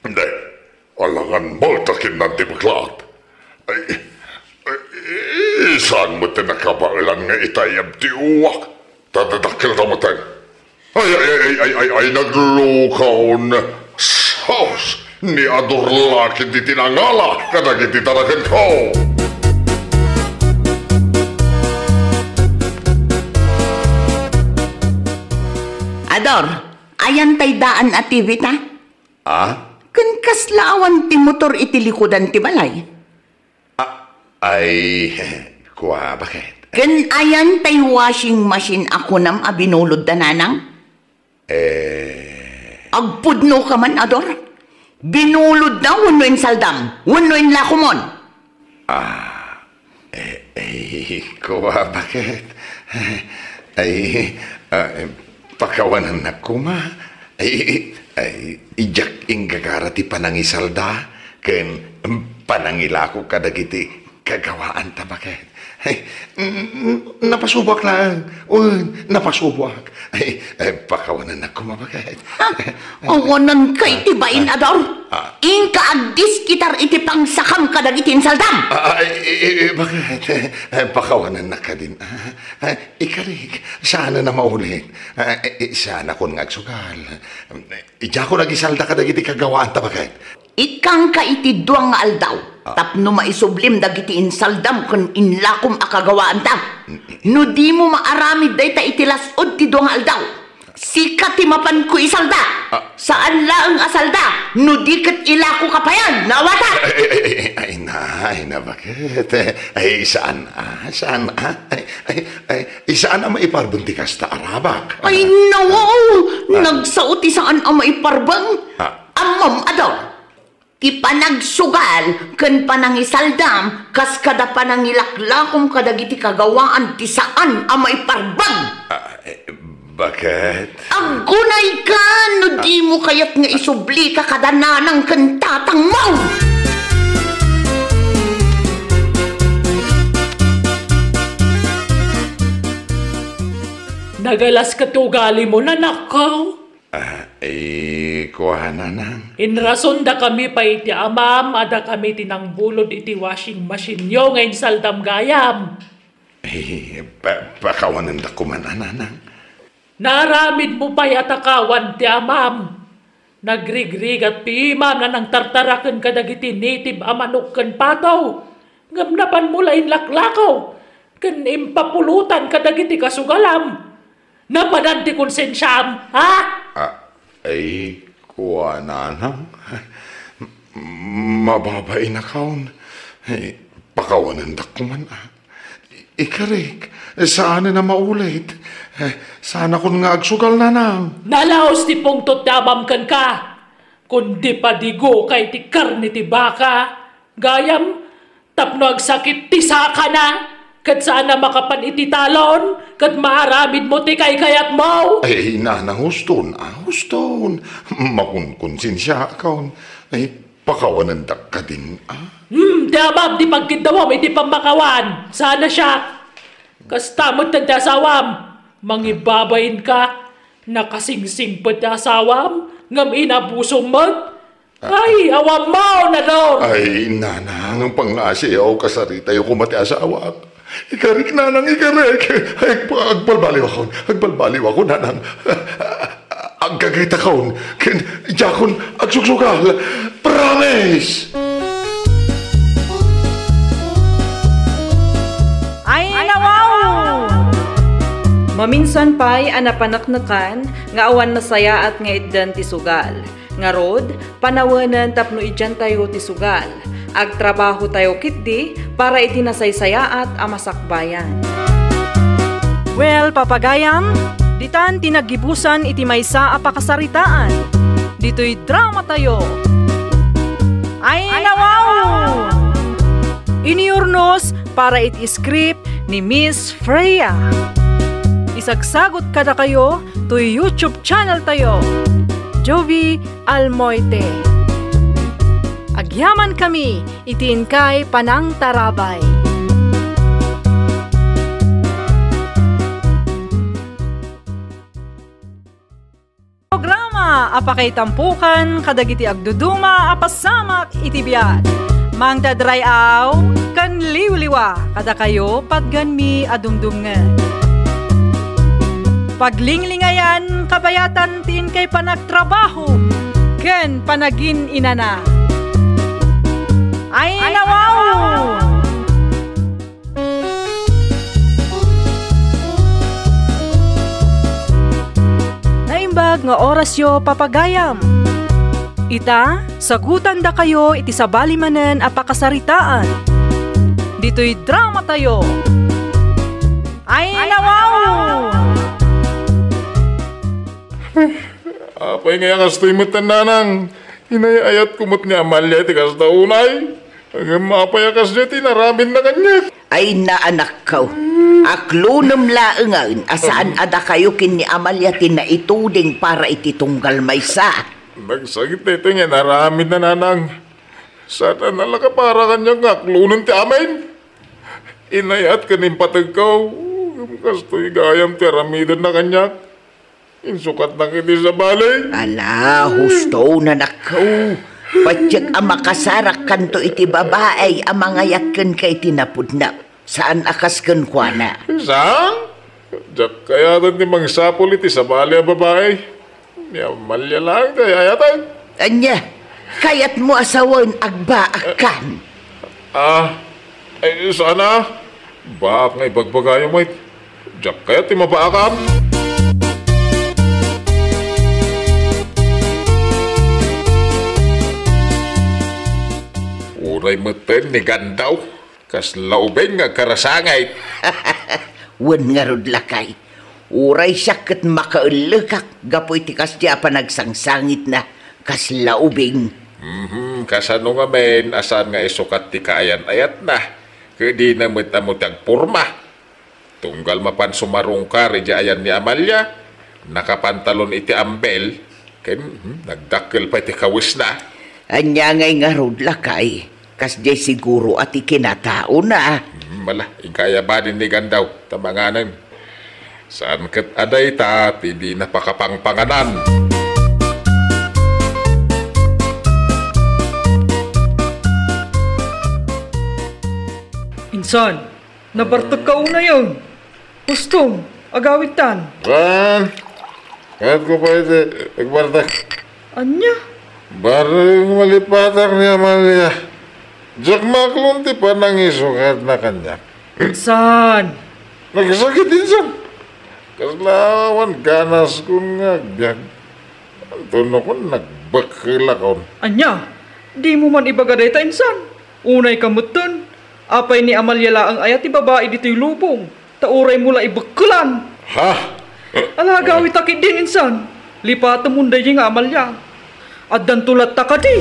Ne, alangan malta kinnan ti baklat. Ay, ay, saan met ti nakabaelan nga itayab ti uwak? Ta dadakkel ta met. Ay, ay, ay, ay, ay, ay, naglukaw. Sus! Ni Ador la ket ti nangala kadagiti tarakenko. Ador, ayan tay daan a T V ta? Ah? Ken kasla awan ti motor iti likudan ti balay? Ah, ay, kua, baket? Ken ayan tay washing machine a kunam a binulod da nanang? Eh. Agpudno ka man, Ador? Binulod da wenno insaldam, wenno inlakomon? Ah, eh, eh, kua, baket? Ay, ah, eh, pakawanannak koma. Ay, ay, diak inggagara ti panangisalda ken panangilako kadagiti Kagawaanta, baket. Ay, n-, n-, napasuboak laeng. Wen, napasuboak. Ay, ay, pakawanennak koma, baket. Ha? Awanenka iti bain a Dor? Ah. Inka agdiskitar iti pangsakam kadagiti insaldam. Ah, ah, eh, eh, eh, baket. Eh, pakawanennak kadin. Ah, ah, ikarik, saanen a maulit. Ah, eh, eh, saanakon nga agsugal. Idiakon agisalda kadagiti kagawaanta, baket. Ikkangka iti dua nga aldaw, ah, tapno maisublim dagiti insaldam ken inlakom a kagawaanta. Mm. No dimo maaramid dayta iti las-ud ti dua nga aldaw, sika ti mapanko isalda. Ah. Saan laeng a salda, no di ket ilakoka payen, naawata? Ay, ay, ay, ay, ay, na, ay, na, baket? Ay, saan, ah, saan, ah? Ay, ay, ay, saan a maiparbeng ti kasta a rabak? Ay, nawaw! Ah. Nagsao ti saan a maiparbeng. Ah. Ammom, a Dor, ti panagsugal ken panangisaldam kas kada panangilaklakom kadagiti kagawaan ti saan a maiparbeng. Ah, eh, baket? Aggunayka no dimo kayat nga isublika kada nanang ken tatangmo. Nagalas ket ti ugalimo, anakko. Ah, eh, kua, nanang. Inrasondakami pay iti amam a dakami ti nangbulod iti washing machine-yo nga insaldam gayam. Eh, pa-, pakawanendak koma, nanang. Naaramidmo pay a takawan ti amam. Nagrigrigat ti imam a nangtartaraken kadagiti native a manok ken pato. Ngem napanmo la inlaklakaw ken impapulotan kadagiti kasugalam. Napanan ti konsensiam, ha? Ah, ay, kua, nanang. Mababainakon. Ay, pakawanendak koman, ah. Ikarik, saanen a maulit. Eh, saanakon nga agsugal, nanang. Nalaos ti pungtot ti amam kenka. Kundi padigoka iti karne ti baka, gayam, tapno agsakit ti sakana, ket saan a makapan iti talon, ket maaramidmo ti kaykayatmo. Ay, nanang, huston, ah, huston. Makunkonsensiaakon. Ay, pakawanendak kadin, ah. Hmm, ti amam ti pagkiddawam iti pammakawan. Saan a siak. Kasta met ti asawam. Mangibabainka. Nakasingsingpet ti asawam, ngem inabusom met. Ah. Ay, awan mo, Nador! Ay, nanang, pangngasiaw, kasaritayo koma ti asawak. Ikarik, nanang, ikarik. Ay, agpa-, agbalbaliwakon. Agbalbaliwakon, nanang. Agkagitakon. Ken, diakon agsugsugal. Promise! Ay, nawaw! Maminsan pay a napaneknekan nga awan nasayaat nga itdan ti sugal. Ngarud, panawenen tapno idiantayo ti sugal. Agtrabahotayo ketdi para iti nasaysayaat a masakbayan. Well, papagayam, ditan ti naggibusan iti maysa a pakasaritaan. Ditoy dramatayo. Ay, nawaw! Iniurnos para iti script ni Miss Freya. Isagsagut kadakayo toy YouTube channel tayo, Jovi Almoite. Agyaman kami iti inkay panangtarabay. Programa a pakaitampokan kadagiti agduduma a pasamak iti biag. Mangdadray-aw ken liwliwa kadakayo patgenmi a dumdumngeg. Paglinglingayan kabayatan ti inkay panagtrabaho ken panagin-inana. Ay, nawaw! Naimbag nga orasyo, papagayam. Ita, sagutandakayo iti sabali manen a pakasaritaan. Ditoy dramatayo. Ay, nawaw! Apay nga kastoy met, nanang? Inay-ayatko met ni Amalia ti kasta unay. Ngem apay a kasdiay ti inaramidna kaniak? Ay, anakko. Aklonem laengen a saan a dakayo ken ni Amalia ti naituding para iti tunggal maysa. Nagsakit daytoy nga inaramidna, nanang. Saan a nalaka para kaniak nga aklonen ti amin? Inayat ken impategko. Kastoy gayam ti aramidenna kaniak. Insukatnak iti sabali. Ala, husto, nanakko. Patiek a makasarakkanto iti babai a mangayat kenka iti napudna. Saan a kas kenkuana. Saan? Diak kayaten ti mangsapul iti sabali a babai. Ni Amalia laeng ti ay-ayaten. Ania? Kayatmo a sawen agbaakkan? Ah, ay, saan a. Baak nga ibagbagayo met. Diak kayat ti mabaakam. Uray metten ni Gandaw. Kasla ubing nga agkarasangit. Wen ngarud, lakay. Uray siak ket makaellekak gapu iti kasdi a panagsangsangitna. Kasla ubing. Mhm, kasano ngamin a saan nga isukat ti kaayan-ayatna? Ket dina met ammo ti agporma. Tunggal mapan sumarungkar idiay ayan ni Amalia, nakapantalon iti ambel, ken, hmm, nagdakkel pay ti kawesna. Ania ngay ngarud, lakay? Kasdiay siguro a ti kinataona. Hmm, ala, inka aya badin ni Gandaw, ta manganem. Saan ket a dayta ti dina pakapangpanganan. Insan, nabartekka unay, eh. Hustom, agawidtan. Wen, kayatko pay ti agbartek. Ania? Bareng malipatak ni Amalia. Diak maaklon ti panangisukatna kaniak. Insan. Nagsakit, insan. Kasla awan ganaskon nga agbiag. Anto no kon nagbekkelakon? Ania? Dimo man ibaga dayta, insan? Unayka metten. Apay ni Amalia laeng aya ti babai ditoy lubong, ta uraymo la ibekkelan. Ha? Ala, agawidta ketdin, insan. Lipatemon daydiay nga Amalia. Addanto latta kadi.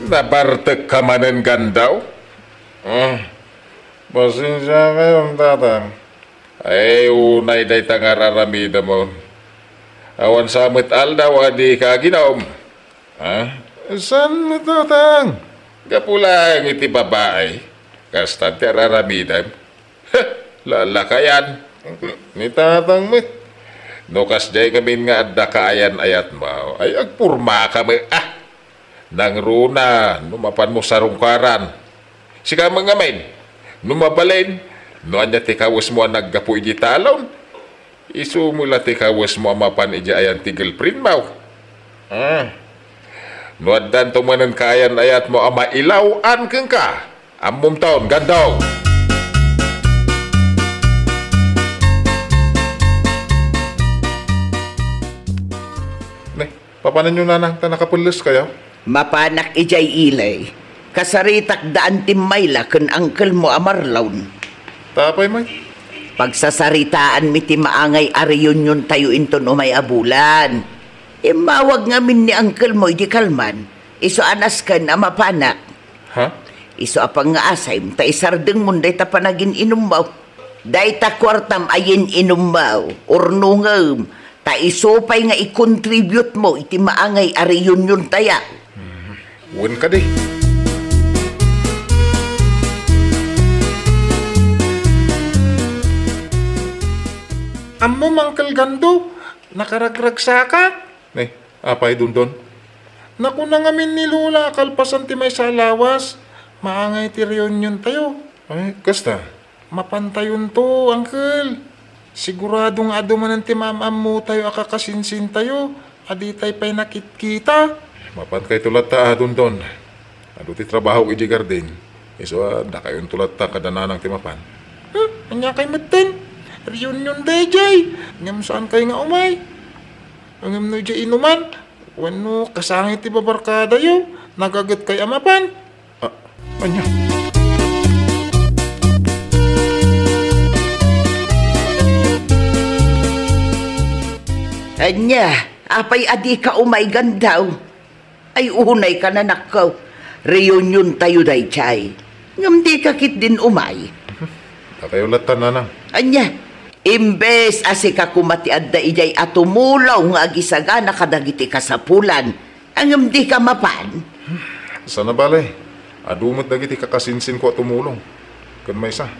Nabartekka manen, Gandaw? Ah, pasensiakayon, Tatang. Ay, unay dayta nga ar-aramidemon. Awan sa met aldaw a dika aginom. Ha? Saan met, Tatang? Gapu laeng iti babai. Kasta ti ar-aramidem. Lalakayan. Ni Tatang met. No kasdiay ngamin nga adda kaayan-ayatmo, ay agpormaka met, ah. Nangruna, no mapanmo sarungkaran. Sika met ngamin, no mabalin, no ania ti kawesmo a naggapu idiay talon, isumo la ti kawesmo a mapan idiay ayan ti girlfriendmo. Ah. No addanto manen kaayan-ayatmo a mailaw-an kenka, ammomton, Gandaw. Ne, papananyo, Nanang, ta nakapelleskayo? Mapanak idiay ili. Kasaritak daan timmayla ken angkelmo a Marlon. Ta apay met? Pagsasaritaanmi ti maangay a reuniontayo inton umay a bulan. Immawag ngamin ni angkelmo idi kalman. Isu a nasken a mapanak. Ha? Isu a pangngaasayem ta isardengmon dayta panagin-inummo. Dayta kuartam a yin-inummo, urnongem, ta isu pay nga i-contribute mo iti maangay a reunion tayo. Mhm. Wen kadi. Ammom, Uncle Gando, nakaragragsaka? Ne, apay, Dondon? Nakuna ngamin ni Lola a kalpasan ti maysa a lawas, maangay ti reunion tayo. Ay, kasta? Mapantayonto, Uncle. Sigurado nga adu manen ti maam-ammotayo a kakasinsintayo a ditay pay nakitkita. Mapankayto latta a, Dondon. Adu ti trabahok idiay garden. Isu a, dakayonto latta kada nanang ti mapan. Hmm, aniakay metten? Reunion daydiay. Ngem saankay nga umay? Ngem no idiay inuman, wenno kasangit ti babarkadayo, nagagetkay a mapan? Ah, ania? Ania, apay a dika umay, Gando? Ay, unay ka, nanakko. Reunion tayo daydiay. Ngem dika ketdin umay. Dakayo latta, nanang. Ania? Imbes a sika koma ti adda idiay a tumulong nga agisagana kadagiti kasapulan, ngem dika mapan. Sana bale, adu met dagiti kakasinsinko a tumulong. Ken maysa,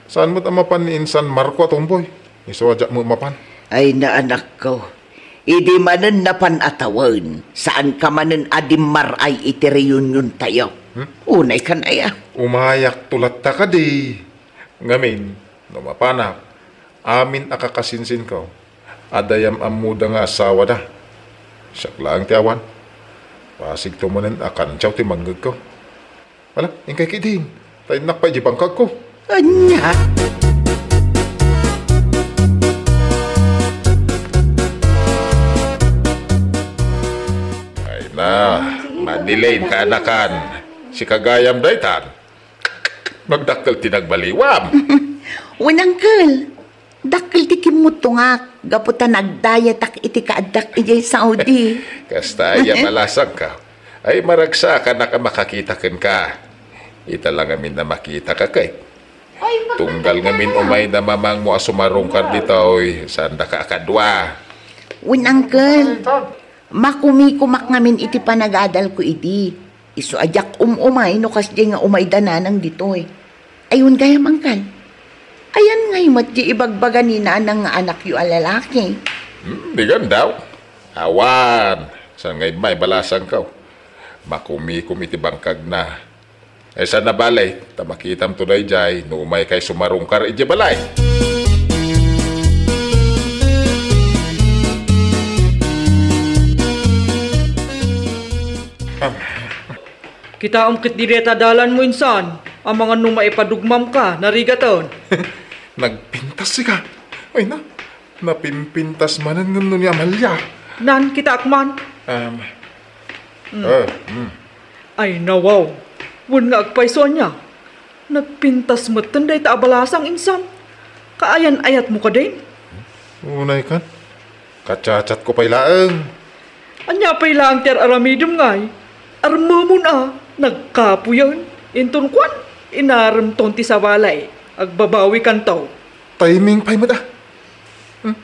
saan met a mapan ni Insan Marco a tumboy? Isu a diak met mapan. Ay, naanakko. Idi manen napan a tawen, saanka manen a dimmaray iti reuniontayo. Hmm? Unay kan aya. Umayakto latta kadi. Ngamin, no mapanak, amin a kakasinsinko, adda yam-ammoda nga asawada. Siak laeng ti awan. Pasigto manen a kantiaw ti mangngegko. Ala, inkay ketdin. Ta innak pay di bangkagko. Ania? Ay na, Madeline, kaanakan. Sika gayam daytan. Nagdakkel ti nagbaliwam. Wen, Uncle. Dakkel ti kimmuttongak gapu ta nagdayetak iti kaaddak idiay Saudi. Kasta aya balasangko. Ay, maragsakanak a makakita kenka. Ita la ngamin a makitaka ket. Tunggal ngamin umay da mamangmo a sumarungkar ditoy, saandaka a kadua. Wen, Uncle. Makumikumak ngamin iti panagadalko idi. Isu a diak um-umay no kasdiay nga umayda nanang ditoy. Ay, wen gayam, Uncle. Ayan ngay met ti ibagbaga ni nanang nga anakyo a lalaki? Hmm, di gayam daw. Awan, saan ngay met balasangko. Makumikom iti bangkagna. Ay, saan a bale, ta makitamto daydiay no umaykay sumarungkar idiay balay. Kitaem ketdi dayta dalanmo, Insan, amangan no maipadugmamka, narigaten. Nagpintas sika. Ay na, napimpintas manen ngem no ni Amalia. Nan, kitaek man. Um, Mm. Eh, mm. Ay, nawaw. Wen nga agpayso ania? Nagpintas metten dayta a balasang, Insan. Kaayan-ayatmo kadin? Unay kan? Kachatchatko pay laeng. Ania pay laeng ti ar-aramidem ngay? Armemon a, nagkapuyen. Inton kuan, inaremton ti sabali. Agbabawikanto. Timing pay met a. Hmm?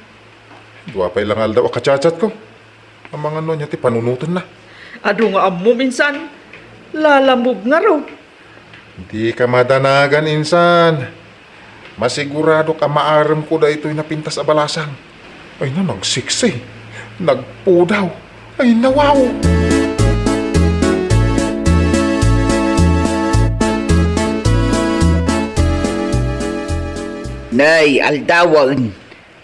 Dua pay la nga aldaw a kachatchatko. Amangan no ania ti panunotenna. Adu nga ammom, Insan. Lalamob ngarud. Dika madanagan, Insan. Masiguradok a maaremko daytoy napintas a balasang. Ay na, nagsiksi. Nagpudaw. Ay, nawaw. Nay, aldawen.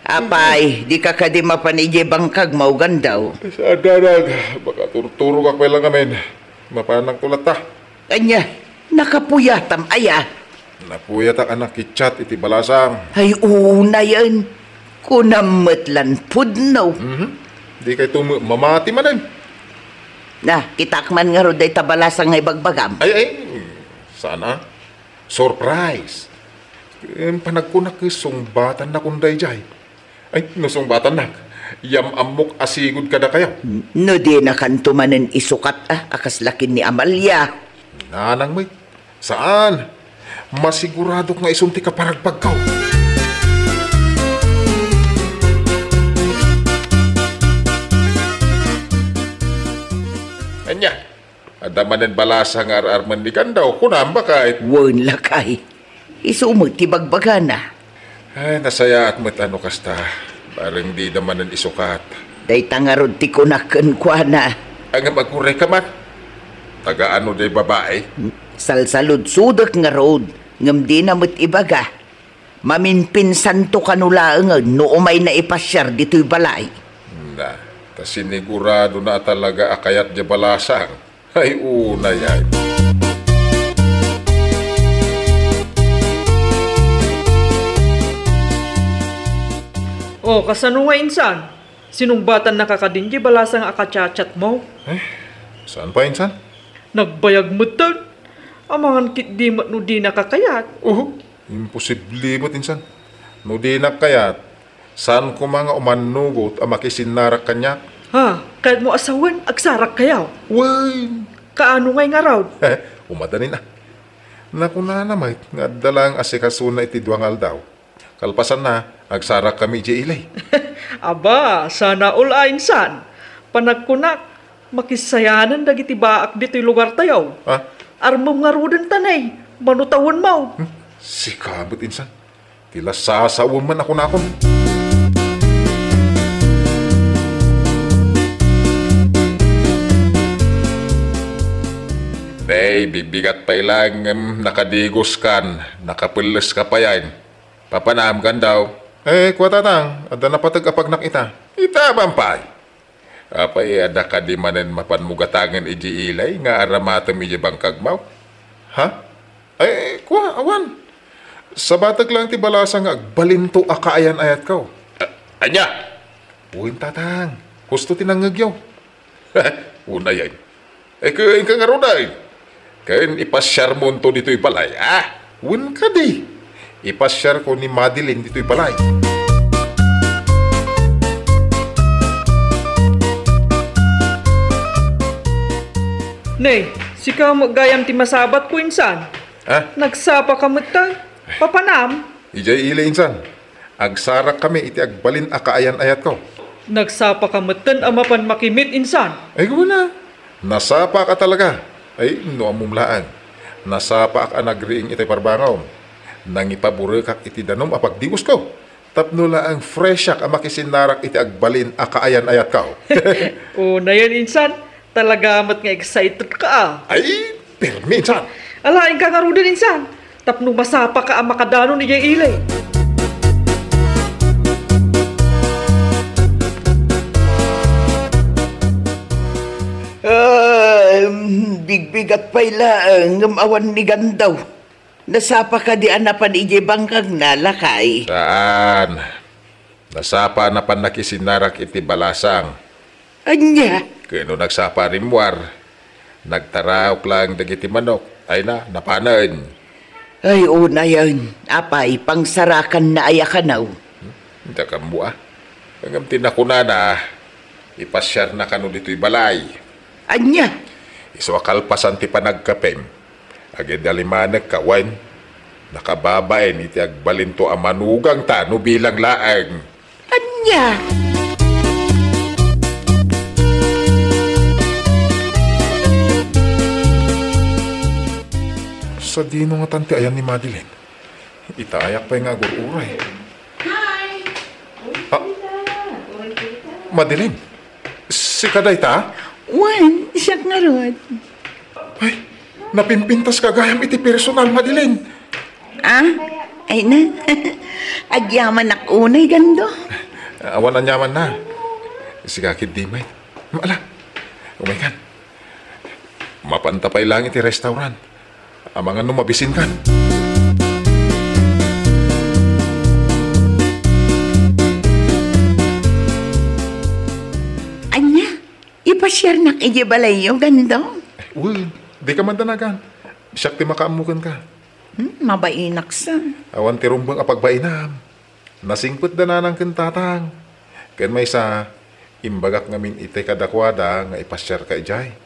Apay, dika kadi mapan idiay bangkag, maugandaw? Saan, Danag. Makaturturogak pay la ngamin. Mapanakto latta. Ania, nakapuyatam aya? Napuyatak a nakichat iti balasang. Ay, unayen. Kunam met lan pudno. Mhm. Dikayto met mamati manen. Na, kitaek man ngarud dayta balasang nga ibagbagam. Ay, ay, sana. Surprise. Em, panagkunak ket sungbatannakon daydiay. Ay, no sungbatannak, yam-ammok a sigud kadakayo. No dinakanto manen isukat a, a kasla ken ni Amalia. Nanang met, saan. Masiguradok nga isun ti kaparagbagko. Ania? Adda manen balasang nga ar-armen ni Gandaw, kunam, baket? Wen, lakay. Isu met ti bagbagana. Ay, nasayaat met a no kasta. Bareng dida manen isukat. Dayta ngarud ti kunak kenkuana. Ngem agurayka man. Taga ano diay babai? Salsaludsodek ngarud, ngem dina met ibaga. Maminpinsanto kano laengen no umayna ipasiar ditoy balay. Na, ta siniguradona a talaga a kayat diay balasang. Ay, unay ay. O, kasano nga, Insan? Sinungbatannaka kadin diay balasang a kachatchatmo? Eh, saan pay, Insan? Nagbayag metten. Amangan ketdi met no dinaka kayat. Oho, imposible met, Insan. No dinak kayat, saan koma nga umannugot a makisinnarak kaniak? Ha, kayatmo a sawen, agsarakkayo? Wen! Kaano ngay ngarud? Umadanin a. Nakunana met nga adda laeng asikasona iti dua nga aldaw. Kalpasanna, agsarakkami idiay ili. Aba, sana all a insan. Panagkunak, makissayanen dagiti baak ditoy lugartayo. Ha? Armem ngaruden ta ne, mano tawenmo. Hmm? Sika met insan. Ti la sasawem man a kunakon. Nay, bigbigat pay laeng ngem nakadigoskan, nakapelleska payen. Papanam, Gandaw. Eh, kua, Tatang, adda napateg a pagnak ita. Ita man pay. Apay, adda kadi manen mapanmo gatangen idiay ili nga aramatem idiay bangkagmo? Ha? Ay, kua, awan. Sabatek laeng ti balasang nga agbalinto a kaayan-ayatko. A-, ania? Wen, Tatang. Husto ti nangngegyo. Unayen. Eh, ken, ken ngaruden. Ken ipasiarmonto ditoy balay, a? Wen kadi. Ipasiarko ni Madeline ditoy balay. Ne, sika met gayam ti masabatko insan. Ha? Nagsapaka metten. Papanam? Idiay ili insan. Agsarakkami iti agbalin a kaayan-ayatko. Nagsapaka metten a mapan makimit insan. Ay, kuna. Nasapaak a talaga. Ay, no ammom laeng. Nasapaak a nagriing iti parbangom. Nangipaburekak iti danum a pagdigosko. Tapno laeng freshiak a makisinnarak iti agbalin a kaayan-ayatko. Unayen insan, talaga met nga excited ka, a. Ay, permi insan. Ala, inka ngaruden insan. Tapno masapaka a makadanon idiay ili. Ah, bigbigat pay laeng ngem awan ni Gandaw. Nasapa kadi a napan idiay bangkagna, lakay? Saan. Nasapa a napan nakisinnarak iti balasang. Ania? Ken no nagsapa a rimmuar, nagtaraok laeng dagiti manok. Ay na, napanen. Ay, unayen. Apay, pangsarakanna aya kano? Dakamu a. Ngem ti nakunana, ipasiarna kano ditoy balay. Ania? Isu a kalpasan ti panagkapem, agidalimanekka wen, nakababain iti agbalinto a manugangta no bilang laeng. Ania? Sadino ngatan ti ayan ni Madeline? Itaayak pay nga agur-uray. Hi! Ah, Madeline, sika dayta? Wen, siak ngarud. Ay, napimpintaska gayam iti personal, Madeline. Ah? Ay na. Agyamanak unay, Gando. Awan aniamanna. Sika ketdi met. Ala, umaykan. Mapanta pay laeng iti restaurant. Amangan no mabisinkan. Ania? Ipasiarnak idiay balayyo, Gando? Wen, dika man danagan. Siak ti makaammo kenka. Hmm, mabainak sa. Awan ti rumbeng a pagbainam. Nasingpetda nanang ken tatang. Ken maysa, imbagak ngamin itay kadakuada nga ipasiarka idiay.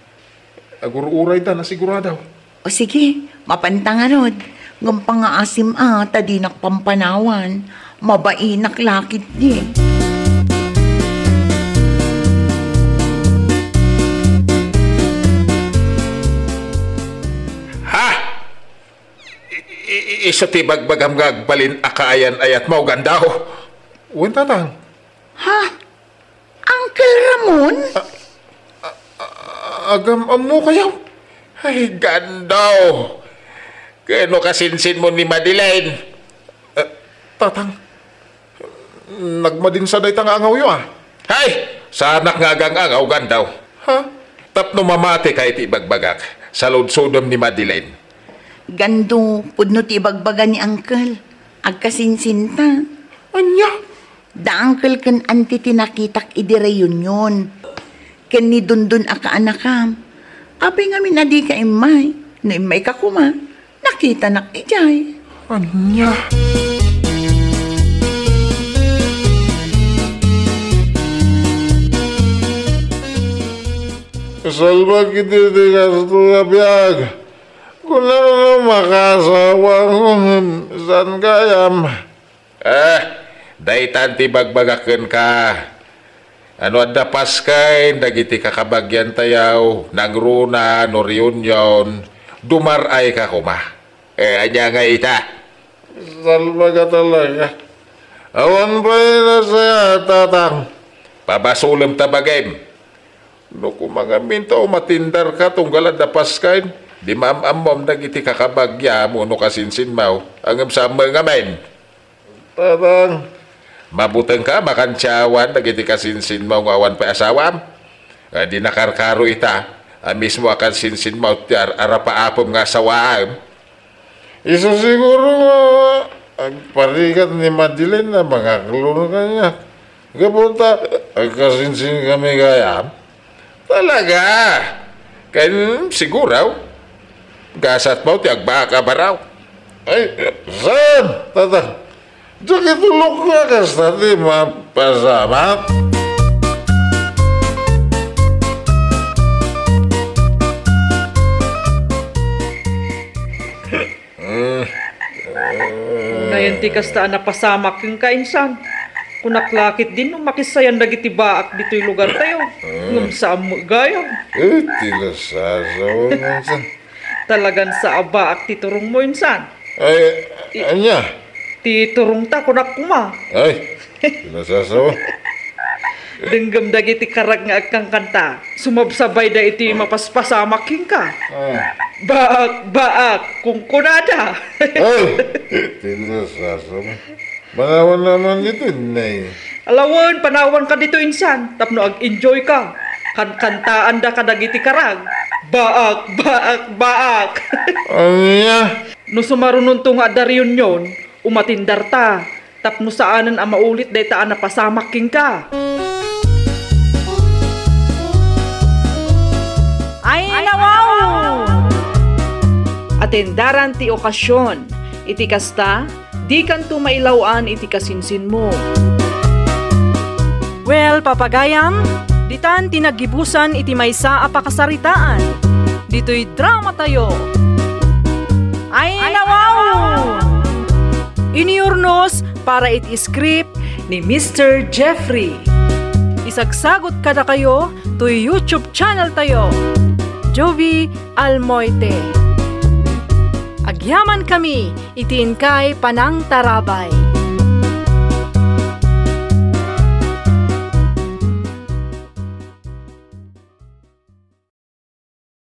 Agur-urayda, nasigurado. O sige, mapanta ngarud. Ngem pangaasim a, ta dinak pampanawan. Mabainak la ketdi. Ha? I-, i-, isu ti bagbagam nga agbalin a kaayan-ayatmo, Gando? Wen, tatang. Ha? Uncle Ramon? A-, a-, a-, agam-ammokayo? Ay, Gando! Ken no kasinsinmo ni Madeline? Eh, tatang, nagmadinsa dayta nga angawyo, a. Hay! Saanak nga agang-angaw, Gando. Ha? Tapno mamatika iti ibagbagak, saludsodem ni Madeline. Gando, pudno ti ibagbaga ni Uncle. Agkasinsinta. Ania? Da Uncle ken Auntie ti nakitak idi reunion. Ken ni Dondon a kaanakam. Apay ngamin a dika immay? No immayka koma, nakitanak idiay. Ania? Salbag iti ti kasto nga biag. Kunam no makaasawa ngem saan gayam. Ah, daytan ti bagbagak kenka. No adda Paskay dagiti kakabagyan tayo, nangruna no reunion, dumar-ay ka koma. Eh, ania nga ita? Salbaga talaga. Awan pay nasaya, tatang. Pabasolem ta bagim. No kumangamin ta umatindar ka tunggal adda Paskay, di maam-ammom dagiti kakabagyam wenno kasinsinmaw, ngem saan met ngamin. Tatang. Mabuteng ka, makantiawan dagiti kasinsinmaw nga awan pay asawam. Nga di nakarkaro ita, a mismo a kasinsinmaw ti ar-, arapaapem nga asawaem. Isu siguro nga agparigat ni Madeline a mangaklon kaniak. Gapu ta, agkasinsin kami gayam. Talaga? Ken siguro, gasat mo ti agbaak a baraw. Ay, saan, tatang? Diak itulok nga kasta ti mapasamak. Unayen ti kasta a napasamak kenka, insan. Kunak la ketdin no makisayan dagiti baak ditoy lugartayo. Ngem saan met gayam. Eh, ti nasasawa, insan. Talagan sa a baak ti turongmo, insan. Ay, ania? Ti turongta, kunak koma. Ay, ti nasasawa. Denggem dagiti karag nga agkankanta. Sumabsabayda iti mapaspasamak kenka. Ah. Baak, baak, kunkunada. Ay, ti nasasawa. Panawan naman dito, nay. Ala wen, panawanka dito, insan. Tapno ag-enjoy ka. Kankantaanda kadagiti karag. Baak, baak, baak. Ania? No sumarunonto nga adda reunion, umatindar ta. Tapno saanen a maulit dayta a napasamak kenka. Ay, nawaw! Atendaran ti okasion. Iti kasta, dikanto mailaw-an iti kasinsinmo. Well, papagayam, ditan ti naggibusan iti maysa a pakasaritaan. Ditoy dramatayo. Ay, nawaw! Iniurnos para iti script ni Mister Jeffrey. Isagsagot kadakayo toy YouTube channel tayo, Jovi Almoite. Agyaman kami iti inkay panangtarabay.